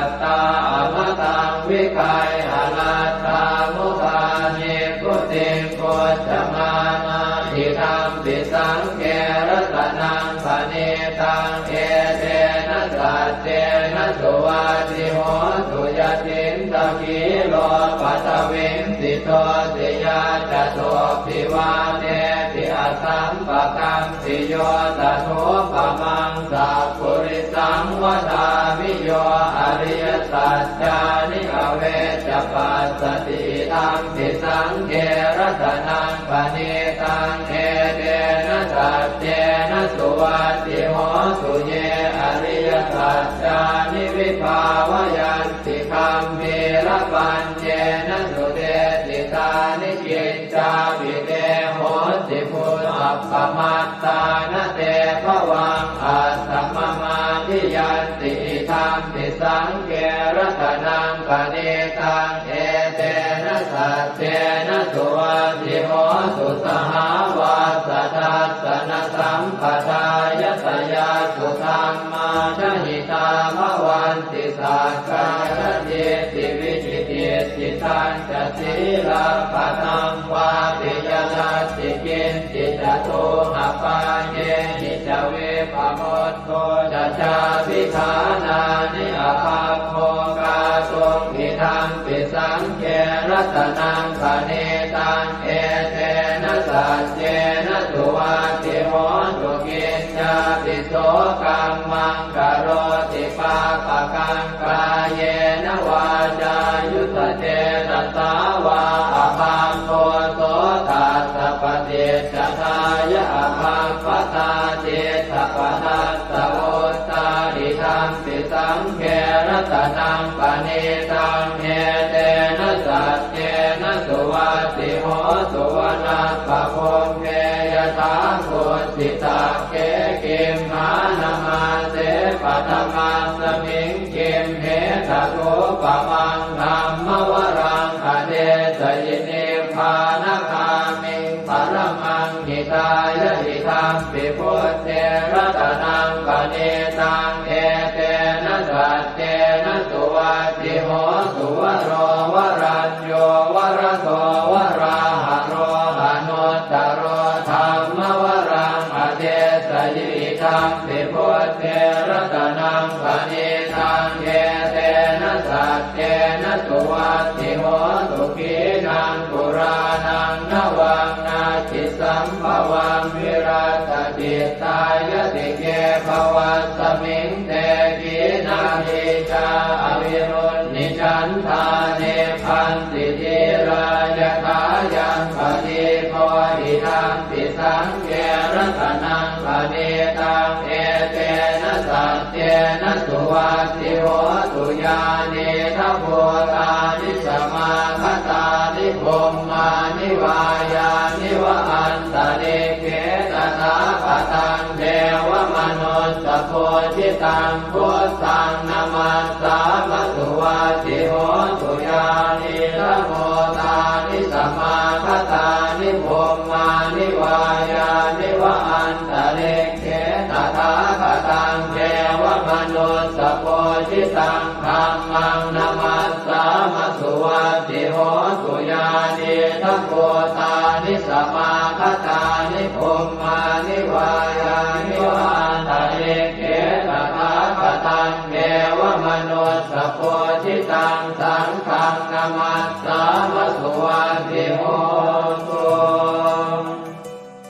Amataṃ vigayha laddhā mudhā nibbutiṃ bhuñjamānā idampi saṅghe ratanaṃ paṇītaṃ etena saccena suvatthi hotu. Yathīndakhīlo paṭhaviṃ sito siyā catubbhi vātebhi asampakampiyo tadupamaṃ sappurisaṃ vadāmi yo ariyasaccāni avecca passati idampi saṅghe ratanaṃ paṇītaṃ etena saccena suvatthi hotu. Ye ariyasaccāni vibhāvayanti gambhīrapaññena sudesitāni kiccāpi te honti bhusappamattā na te bhavaṃ atthamamādiyanti idampi saṅghe ratanaṃ paṇītaṃ etena saccena suvatthi hotu. Sahāvassa dassanasambhadāya tayassu dhammā jahitā bhavanti sakkāyadiṭṭhi vicikicchitañca sīlabbataṃ vāpi yadatthi kiñci catūhapāyehi ca vippamu tto ca cābhiṭhānāni abhabbo kātuṃ idampi saṅghe ratanaṃ paṇītaṃ etena saccena suvatthi hotu. Kiñcāpi so kammaṃ karoti pāpakaṃ kāyena vācāyuda cetasā vā abhabbo so tassa paṭicca dāya abhabbatā diṭṭhapadassa vuttā idampi saṅghe ratanaṃ paṇītaṃ etena saccena suvatthi hotu. Vanappagumbe yathā kussitakkhē gimhānamāse paṭhamasmiṃ gimhe tathūpamaṃ dhammavaraṃ adesayi nibbānagāmiṃ paramaṃ hitāya idampi buddhe ratanaṃ paṇītaṃ etena saccena suvatthi hotu. Varo varañño varado varāharo anuttaro dhammavaraṃ adesayi idampi buddhe ratanaṃ paṇītaṃ etena saccena suvatthi hotu. Khīṇaṃ purāṇaṃ navaṃ natthi sambhavaṃ virattacittāyatike bhavasmiṃ te khīṇabījā avirūḷhichandā nibbanti dhīrā yathāyaṃ padīpo idampi saṅghe ratanaṃ paṇītaṃ etena saccena suvatthi hotu. Yānīdha bhūtāni samāgatāni bhummāni vā yāni va antalikkhe tathāgataṃ devamanussapūjitaṃ buddhaṃ namassāma suvatthi hotu. Yānīdha bhūtāni samāgatāni bhummāni vā yāni va antalikkhe tathāgataṃ devamanussapūjitaṃ dhammaṃ namassāma suvatthi hotu. Yānīdha bhūtāni samāgatāni bhummāni vā yāni va antalikkhe tathāgataṃ devamanussapūjitaṃ saṅghaṃ namassāma suvatthi hotu.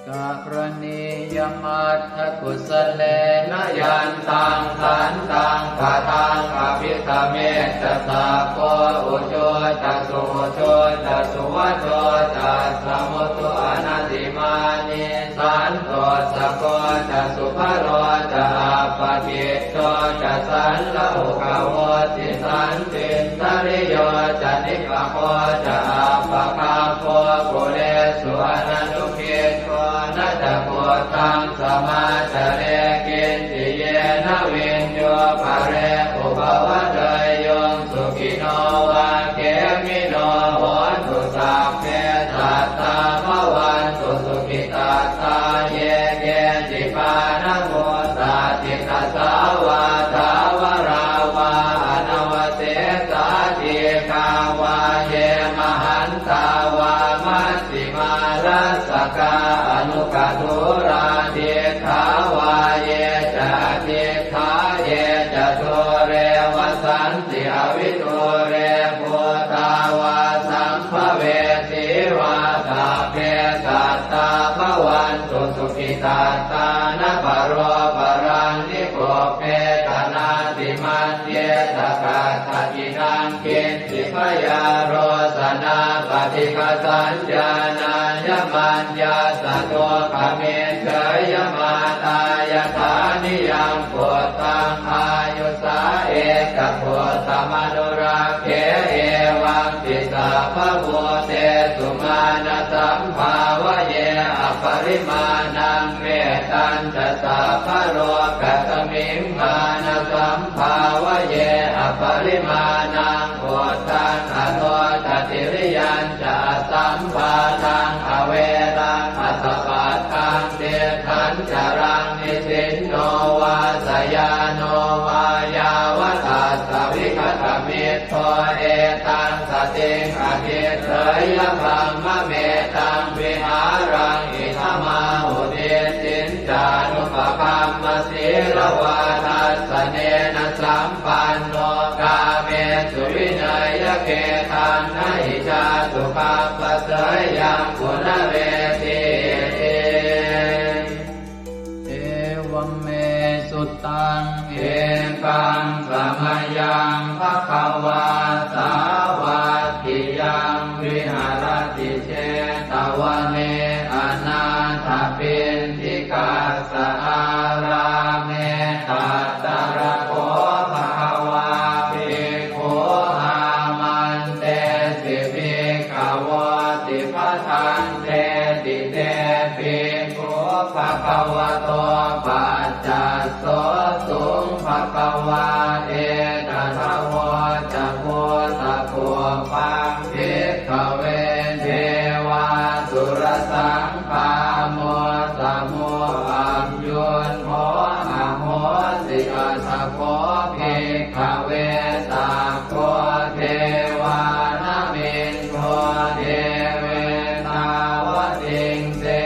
Karaṇīyamatthakusalena yantaṃ santaṃ padaṃ abhisamecca sakko ujū ca suhujū ca suvaco cassa mudu anatimānī santussako ca subharo ca appakicco ca sallahukavutti santindriyo ca nipako ca appagabbho kulesu ananu giddho na ca khuddaṃ samācare kiñci yena viññū pare upavadeyyuṃ. Sukhino vā khemino hontu sabbe sattā bhavantu sukhitattā. Ye keci pāṇabhūtatthi tasā vā thāvarā vā anava dūre bhūtā vā sambhavesī vā, sabbe sattā bhavantu sukhitattā. Na paro paraṃ nikubbetha, nātimaññetha katthaci naṃ kiñ ci. Byārosanā paṭighasaññā, nāññamaññassa dukkhamiccheyya. Mātā yathā niyaṃ puttaṃ, āyusā ekaputtamanurakkhe, evampi sabbabhūtesu, mānasambhāvaye aparimāṇaṃ. Mettañca sabbalokasmiṃ, mānasambhāvaye aparimāṇaṃ, uddhaṃ adho ca tiriyañca, asambādhaṃ averaṃ asapattaṃ. Tiṭṭhañcaraṃ nisinno vā, sayāno vā yāvatassa vigatamiddho, etaṃ satiṃ adhiṭṭheyya, brahmametaṃ vihāraṃ idhamāhu. Diṭṭhiñcānupagamma sīlavā, dassanena sampanno, kāmesu vineyya gedhaṃ, na hi jātu gabbhaseyyaṃ punaretīti. Evaṃ me sutaṃ. Ekaṃ samayaṃ bhagavā sāvatthiyaṃ viharati jetavane anāthapiṇḍikassa ārāme. Tatra kho bhagavā bhikkhū āmantesi bhikkhavoti. Bhadanteti te bhikkhū bhagavato paccassosuṃ. Bhagavā etadavoca. Bhūtapubbaṃ bhikkhave devāsurasaṅgāmo, samo sambuddho ahosi. Atha kho bhikkhave sakko devānamindo devetāvatiṃse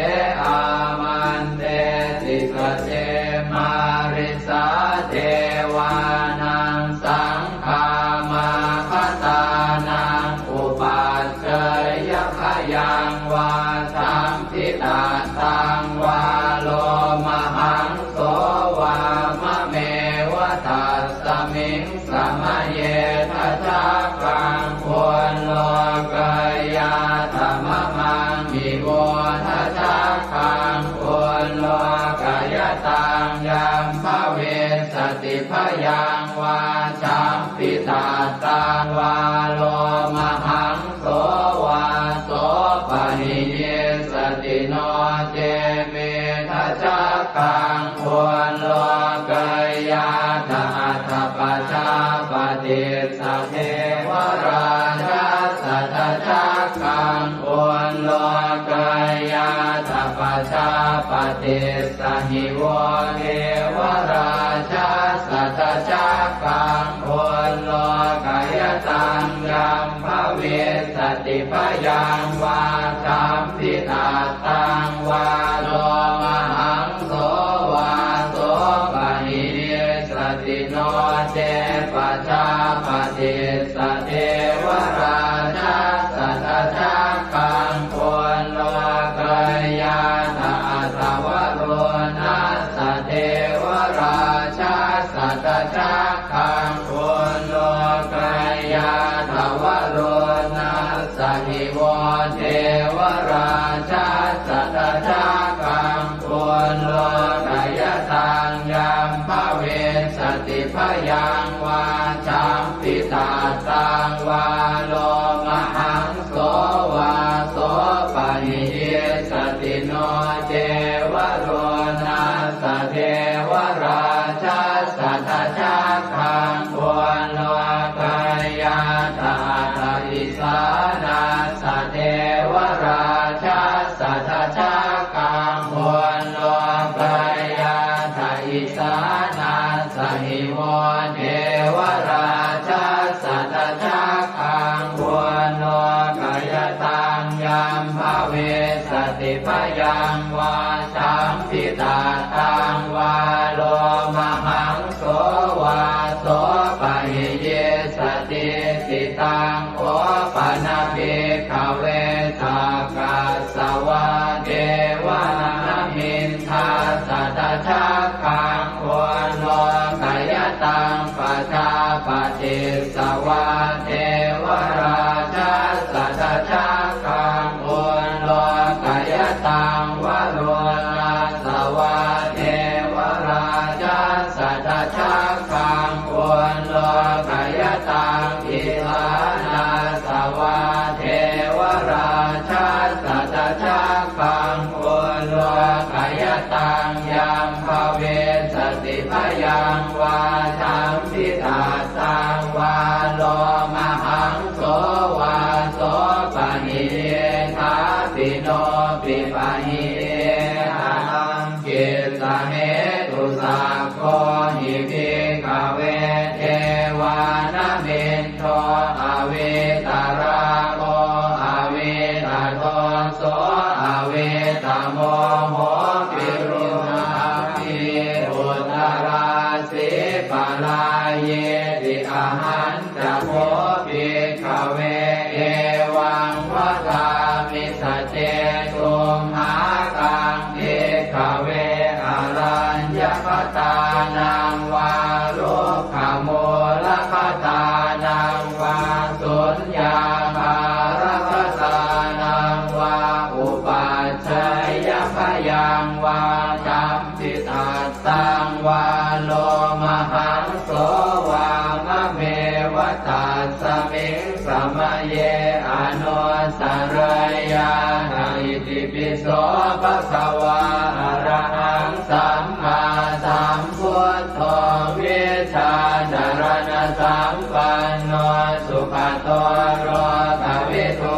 āmantesi. Sace mārisā devānaṃ saṅgāmā bhadānaṃ upajjheyya, bhayaṃ vā samphitattaṃ vā lomahaṃso vā mameva tasmiṃ samaye. Dhajaggaṃ ullokayātha mamaṃ ivo, dhajaggaṃ ullokayataṃ yaṃ bhavissati bhayaṃ vā samphitattaṃ vā lomahaṃso vā sopahiyissati. No ce me dhajaggaṃ ullokayātha, atha pajāpatissa devarājassa dhajaggaṃ ullokayātha, pajāpatissa hi vo devarājassa dhajaggaṃ ullokayataṃ yaṃ bhavissati bhayaṃ vā samphitattaṃ vā lomahaṃso vā sopahiyissati. No ce pajāpatissa devarājassa dhajaggaṃ ullokayātha, atha varuṇassa devarājassa dhajaggaṃ ullokayātha, varuṇassa hi vo devarājassa dhajaggaṃ ullokayataṃ yaṃ bhavissati bhayaṃ vā samphitattaṃ vā lomahaṃso vā sopahiyissati. No ce varuṇassa devarājassa dhajaggaṃ ullokayātha, atha isāṇassa devarājassa dhajaggaṃ ullokayātha, isāṇassa hi vo devarājassa dhajaggaṃ ullokayataṃ yaṃ bhavissati bhayaṃ vā samphitattaṃ vā lomahaṃso vā sopahiyissati. Jambitattaṃ vā lomahaṃso vā sopahi iddhāpi nopi pahi iddha taṃ kissa hetu. Sakko hi bhikkhave devānamin do avītarāgo avītadoso avītamoho virūḷhapī uttarāsī parāyīti. Ahañca kho bhikkhave evaṃ vadāmi saccesumākaṃ bhikkhave araññagatānaṃ vā rukkhamūlagatānaṃ vā suññāgāragatānaṃ vā upajjhāyabhayaṃ vā jambitattaṃ vā lomahaṃso vā mameva tasmiṃ samaye anussarayyātha. Itipi so bhagavā arahaṃ sammāsambuddho vijjācaraṇasampanno sugato lokavidū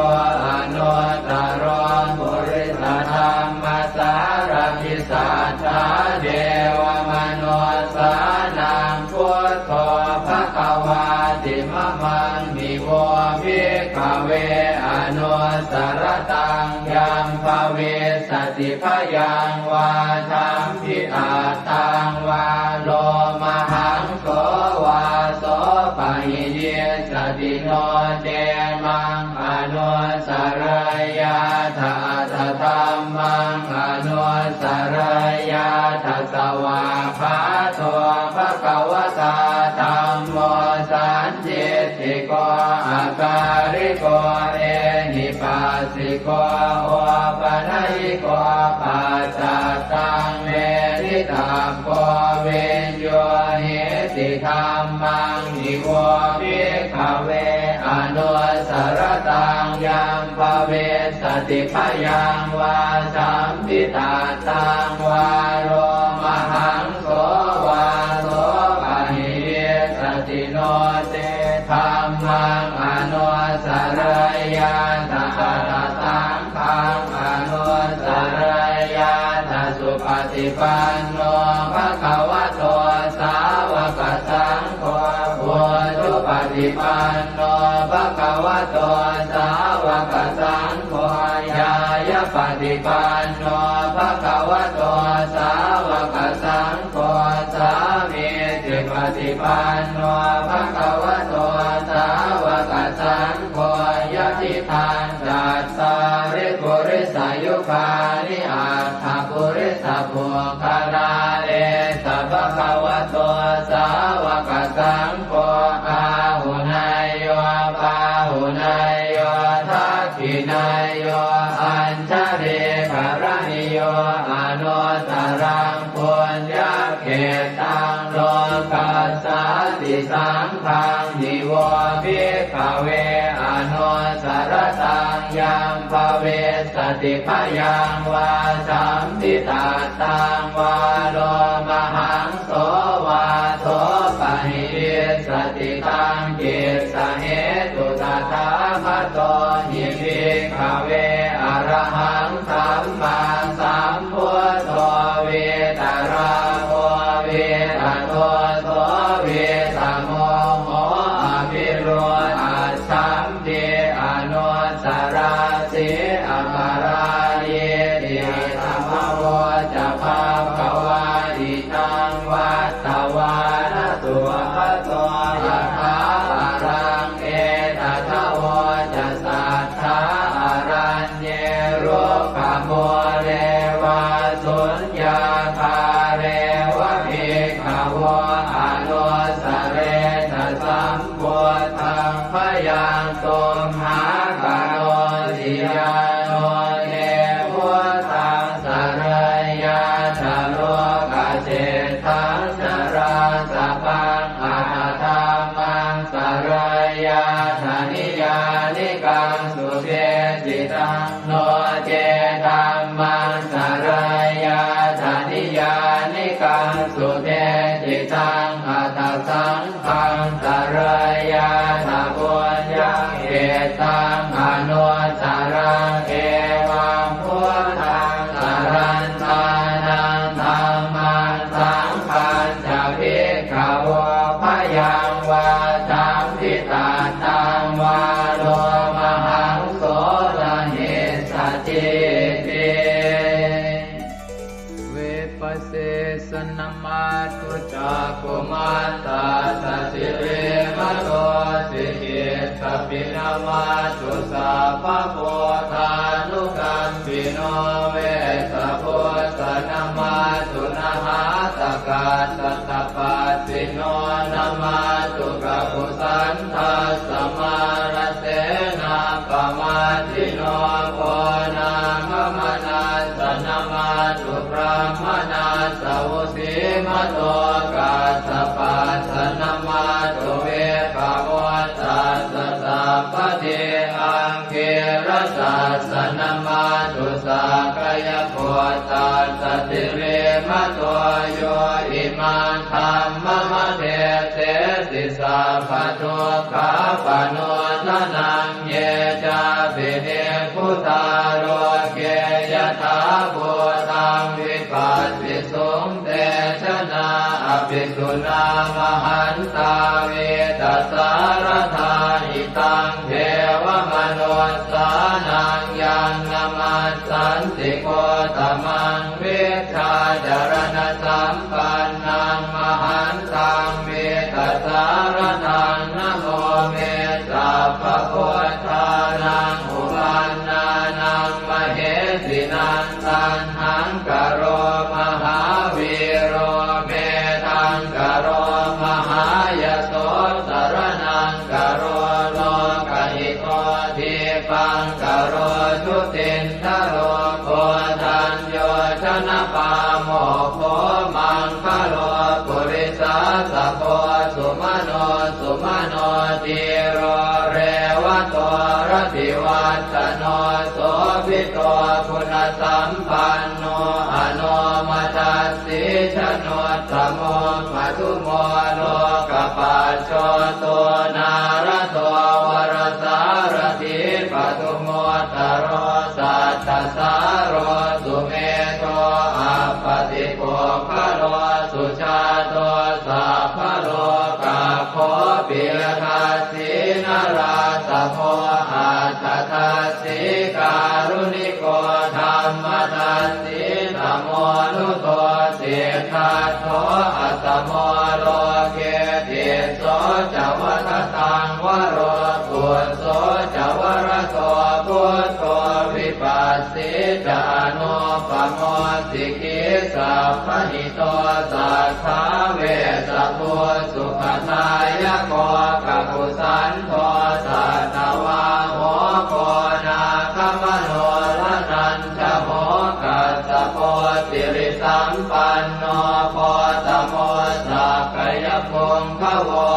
anuttaro purisadammasārathi satthā devamanussānaṃ buddho bhagavāti. Mamaṃ hi vo bhikkhave anussarattaṃ yaṃ bhavissati bhayaṃ vā jambitattaṃ vā lomahaṃso vā sopahi issati no ce maṃ anussarayyātha atha dhammaṃ anussarayyātha. Svākkhāto bhagavatā dhammo sandiṭṭhiko akāliko ehipassiko opanayiko paccattaṃ veditabbo viññūhīti. Dhammaṃ hi vo bhikkhave anussarattaṃ yaṃ bhavissati bhayaṃ vā jambitattaṃ vā lomahaṃso vā sopahi issati no ce dhammaṃ anussarayyātha atha saṅghaṃ anussarayyātha. Supaṭipanno bhagavato sāvakasaṅgho ujupaṭipanno bhagavato sāvakasaṅgho ñāyapaṭipanno bhagavato sāvakasaṅgho sāmīcipaṭipanno bhagavato sāvakasaṅgho yadidaṃ cattāri purisayugāni aṭṭha purisapuggalā esa bhagavato sāvakasaṅgho āhuneyyo pāhuneyyo dakkhiṇeyyo añjalikaraṇīyo anuttaraṃ puññakkhettaṃ lokassāti. Saṅghaṃ hi vo bhikkhave anussarattaṃ yaṃ bhavissati bhayaṃ vā jambitattaṃ vā lomahaṃso vā sopahi issati taṃ kissa hetu. Tathāgato hi bhikkhave arahaṃ sammāsambuddho vītarāgo vītadoso vītamoho avirūḷhaccham pī anussarāsi aparājīti. Idamavoca bhagavā. Idaṃ vattavāna bhagavato yathābalaṃ etadavoca satthā araññe rukkhamūle vā suññāgāre va bhikkhavo anussaretha sam buddhaṃ bhayaṃ tumhākarosi. Yāno te buddhaṃ sarayyātha lokaseṭṭhaṃ narāsabhaṃ atha dhammaṃ sarayyātha niyyānikaṃ sudesitaṃ no ce dhammaṃ sarayyātha niyyānikaṃ sudesitaṃ taṃ anuttaraṃ. Evaṃ buddhaṃ sarantānaṃ dhammaṃ saṅghañca bhikkhavo bhayaṃ vā champi tattaṃ vā lomahaṃso na hessatīti. Vipasīsa namatthu cakkhumantassa sirīmato, sikhīttapi namatthu sabbabuddhānukampino, vessabhussa namatthu nhātakassa tapassino, namatthu kakusandhassa mārasenappamaddino, konāgamanassa namatthu brāhmaṇassa vusīmato, kassapassa namatthu vippamuttassa sabbadhi, aṅgīrasassa namatthu sakyaputtassa sirīmato, yo imaṃ dhammamadesesi sabbadukkhāpanūdanaṃ. Ye cāpi nibbutā loke yathābhūtaṃ vipassisuṃ, te janā apisuṇā mahantā vītasāradā. Hitaṃ devamanussānaṃ yaṃ namassanti gotamaṃ, vijjācaraṇasampannaṃ mahantaṃ vītasāradaṃ. Namo me sabbabuddhānaṃ uppannānaṃ mahesinaṃ, taṇhaṅkaro mahāvīro medhaṅkaro mahāyaso, saraṇaṅkaro lokahito, dīpaṅkaro jutindharo, koṇḍañño janapāmokkho, maṅgalo purisāsabho, sumano sumano dhīro revato rativaḍḍhano, sobhito guṇasampanno anomadassī januttamo, madhumo lokapajjoto nārado varasārathī, padumu ttaro sattasāro sumedho appaṭipuggalo, sujāto sabbalokaggo piyadassī narāsabho, atthadassī kāruṇiko dhammadassi tamonudo, siddhattho asamo loke tisso ca vadataṃ varo, phusso ca varado buddho vipassi ca anuppamo, sikhī sabbahito satthā vessabhū sukhadāyako, kakusandho satthavāho koṇāgamano raṇañjaho, kassapo sirisampanno gotamo sakyapuṅgavo,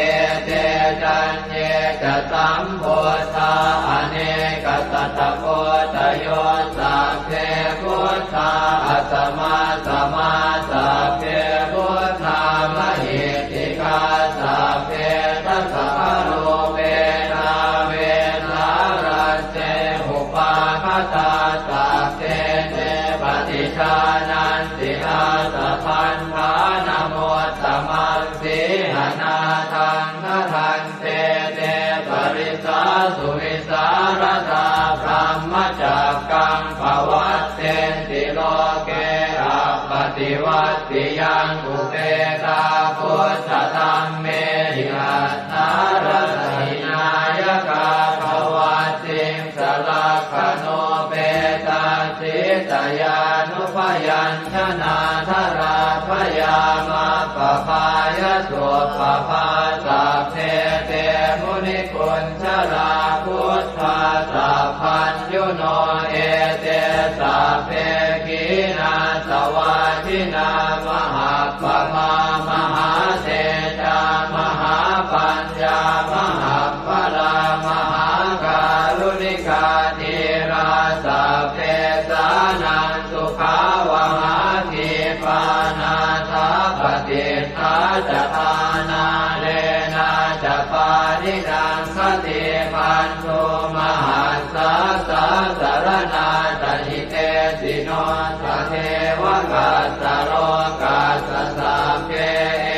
ete caññe ca sambuddhā anekasatakoṭayo, sabbe buddhā asamassamā sabbe buddhā mahiddhikā, sabbe dasabalūpena vesālañce upagatā, sabbe te paṭijānanti ātabandhanamuttamaṃ, sīhanāthaṃ katañce te parisāsu vī sāradā, brahmacakkaṃ pavattenti loke appaṭivattiyaṃ, upetā buddhadhammehi attarata hināyakā, pavattiṃsa lakkhaṇūpetā sītayānubyañ janā, jalābuyā majjhapaphā sabbe te munikuñjarā, buddhā sabbaññuno ete sabbe khīṇāsavā jinā, mahappaṇṇā mahātejā mahāpaññā maha balā mahākāruṇikā, dhīrā sabbesānaṃ sukhāvahā, dīpā nāthapaṭiṭṭhā ca ṭhānā leṇā ca pāṇinaṃ, Te bandhū mahassāsā saraṇā ca hitesino, sadevakassa lokassa sabbe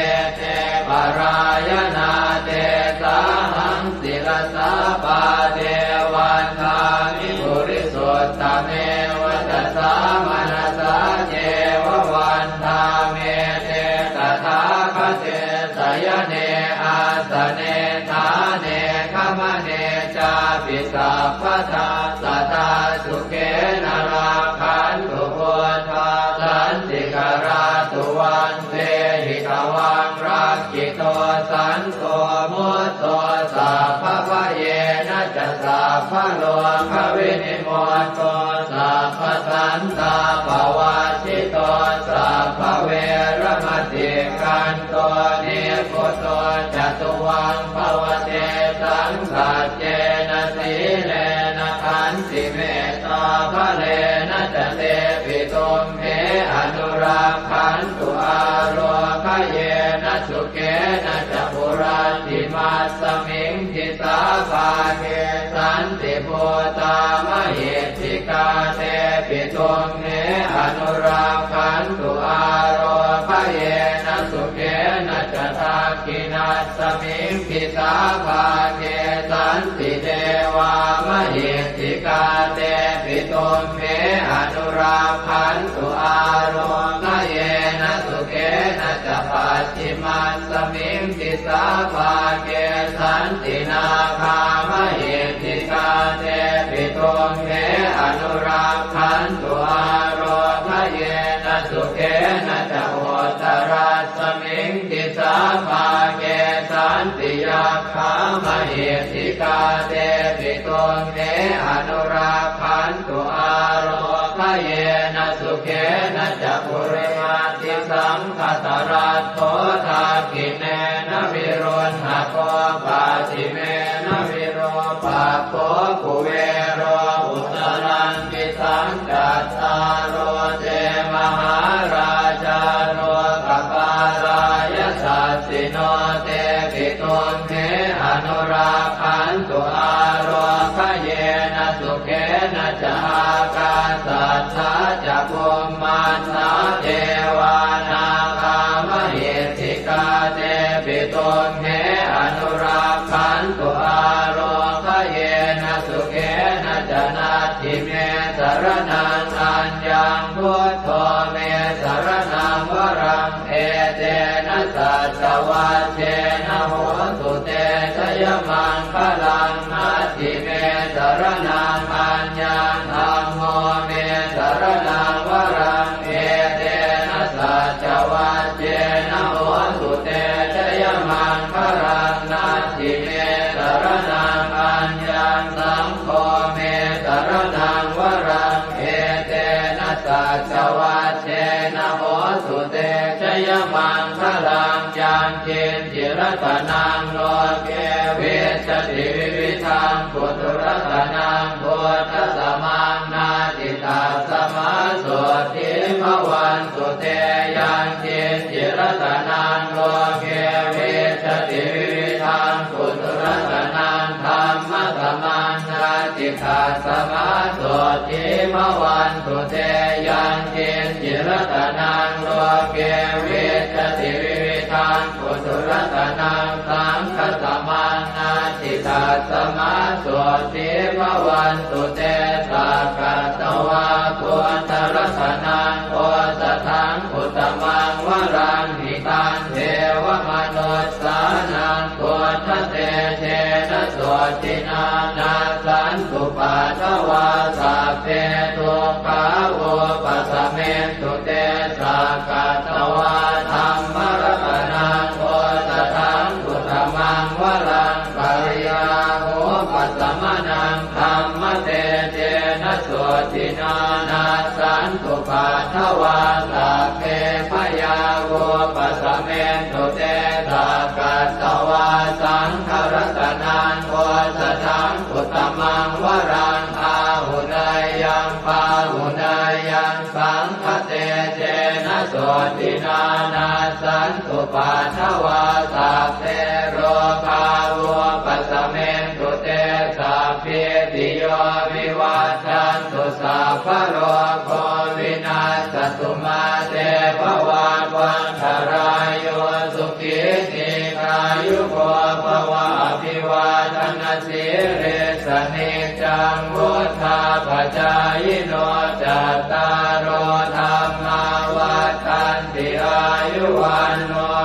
ete parāyanā, tesāhaṃ sirasā pāde vandāmi purisuttame. Vacasā manasā ceva vandāmete tathāgate, sayane āsane ṭhāne gamane cāpi sabbadā, sadā sukhena rakkhantu buddhā santikarā. Tuvaṃ vehi tvaṃ rakkhito santo mutto, sabbabhayena ca sabbarogavinimutto, sabbasantāpavajjito, sabbaveramatikkanto nibbuto ca tuvaṃ bhava. Tesaṃ saccena sīlena khantimettābalena ca, tepi tumhe anurakkhantu ārogyena sukhena ca. Puratthimassa miṃ disābhāge santibhūtā mahiddhikā, tepi tumhe anurakkhantu ārogyena sukhena ca. Dakkhiṇassa miṃ disābhāge santidevā mahiddhikā, tepi tumhe anurakkhantu ārogyena sukhena ca. Pacchimassa miṃ disābhāge santināgā mahiddhikā, tepi tumhe anurakkhantu ārogyena sukhena ca. Uttarassa miṃ disābhāge santiyak khā mahiddhikā, tepi tumhe anurakkhantu ārogyena sukhena ca. Purimaṭṭhisaṅghataraṭṭho dakkhiṇena viruḷhako, pacchimena virūpakkho kuvero uttaraṃ disaṃ. Cattāro te mahārājā lokapālā yasassino, tepi tumhe anurakkhantu ārogyena sukhena ca. Ākāsaṭṭhā ca bhummaṭṭhā devā nāgā mahiddhikā, tepi tumhe anurakkhantu ārogyena sukhena ca. Natthi me saraṇaṃ aññaṃ, buddho me saraṇaṃ varaṃ, etena saccavajjena hotu te jayamaṅgalaṃ. Natthi me saraṇaṃ aññaṃ, dhammo me saraṇaṃ varaṃ, etena saccavajjena hotu te jayamaṅgalaṃ. Natthi me saraṇaṃ aññaṃ, saṅgho me saraṇaṃ varaṃ, etena saccavajjena hotu te jayamaṅgalaṃ. Yaṅkiñci ratanaṃ loke vijjati vividhaṃ puthu, ratanaṃ buddhasamaṃ natthi, tasmā sotthī bhavantu te. Yaṅkiñci ratanaṃ loke vijjati vividhaṃ puthu, ratanaṃ dhammasamaṃ natthi, tasmā sotthī bhavantu te. Yaṅkiñci ratanaṃ loke vijjati vividhaṃ puthu, ratanaṃ saṅghasamaṃ natthi, tasmā sotthī bhavantu te. Sakkatvā buddharatanaṃ osathaṃ uttamaṃ varaṃ, hitaṃ devamanussānaṃ buddhatejena sotthinā, nassantupaddavā sabbe dukkhā vūpasamentu te. Sakkatvā dhammaratanaṃ osathaṃ uttamaṃ varaṃ, bhayāvūpasamanaṃ dhammatejena sotthinā, nassantupaddavā sabbe bhayā vūpasamentu te. Sakkatvā saṅgharatanaṃ osathaṃ uttamaṃ varaṃ, āhuneyyaṃ pāhuneyyaṃ saṅghatejena sotthinā, nassantupaddavā sabbe rogā vūpasamentu Sīlissa niccaṃ vuḍḍhāpacāyino, cattāro dhammā vaḍḍhanti: āyu vaṇṇo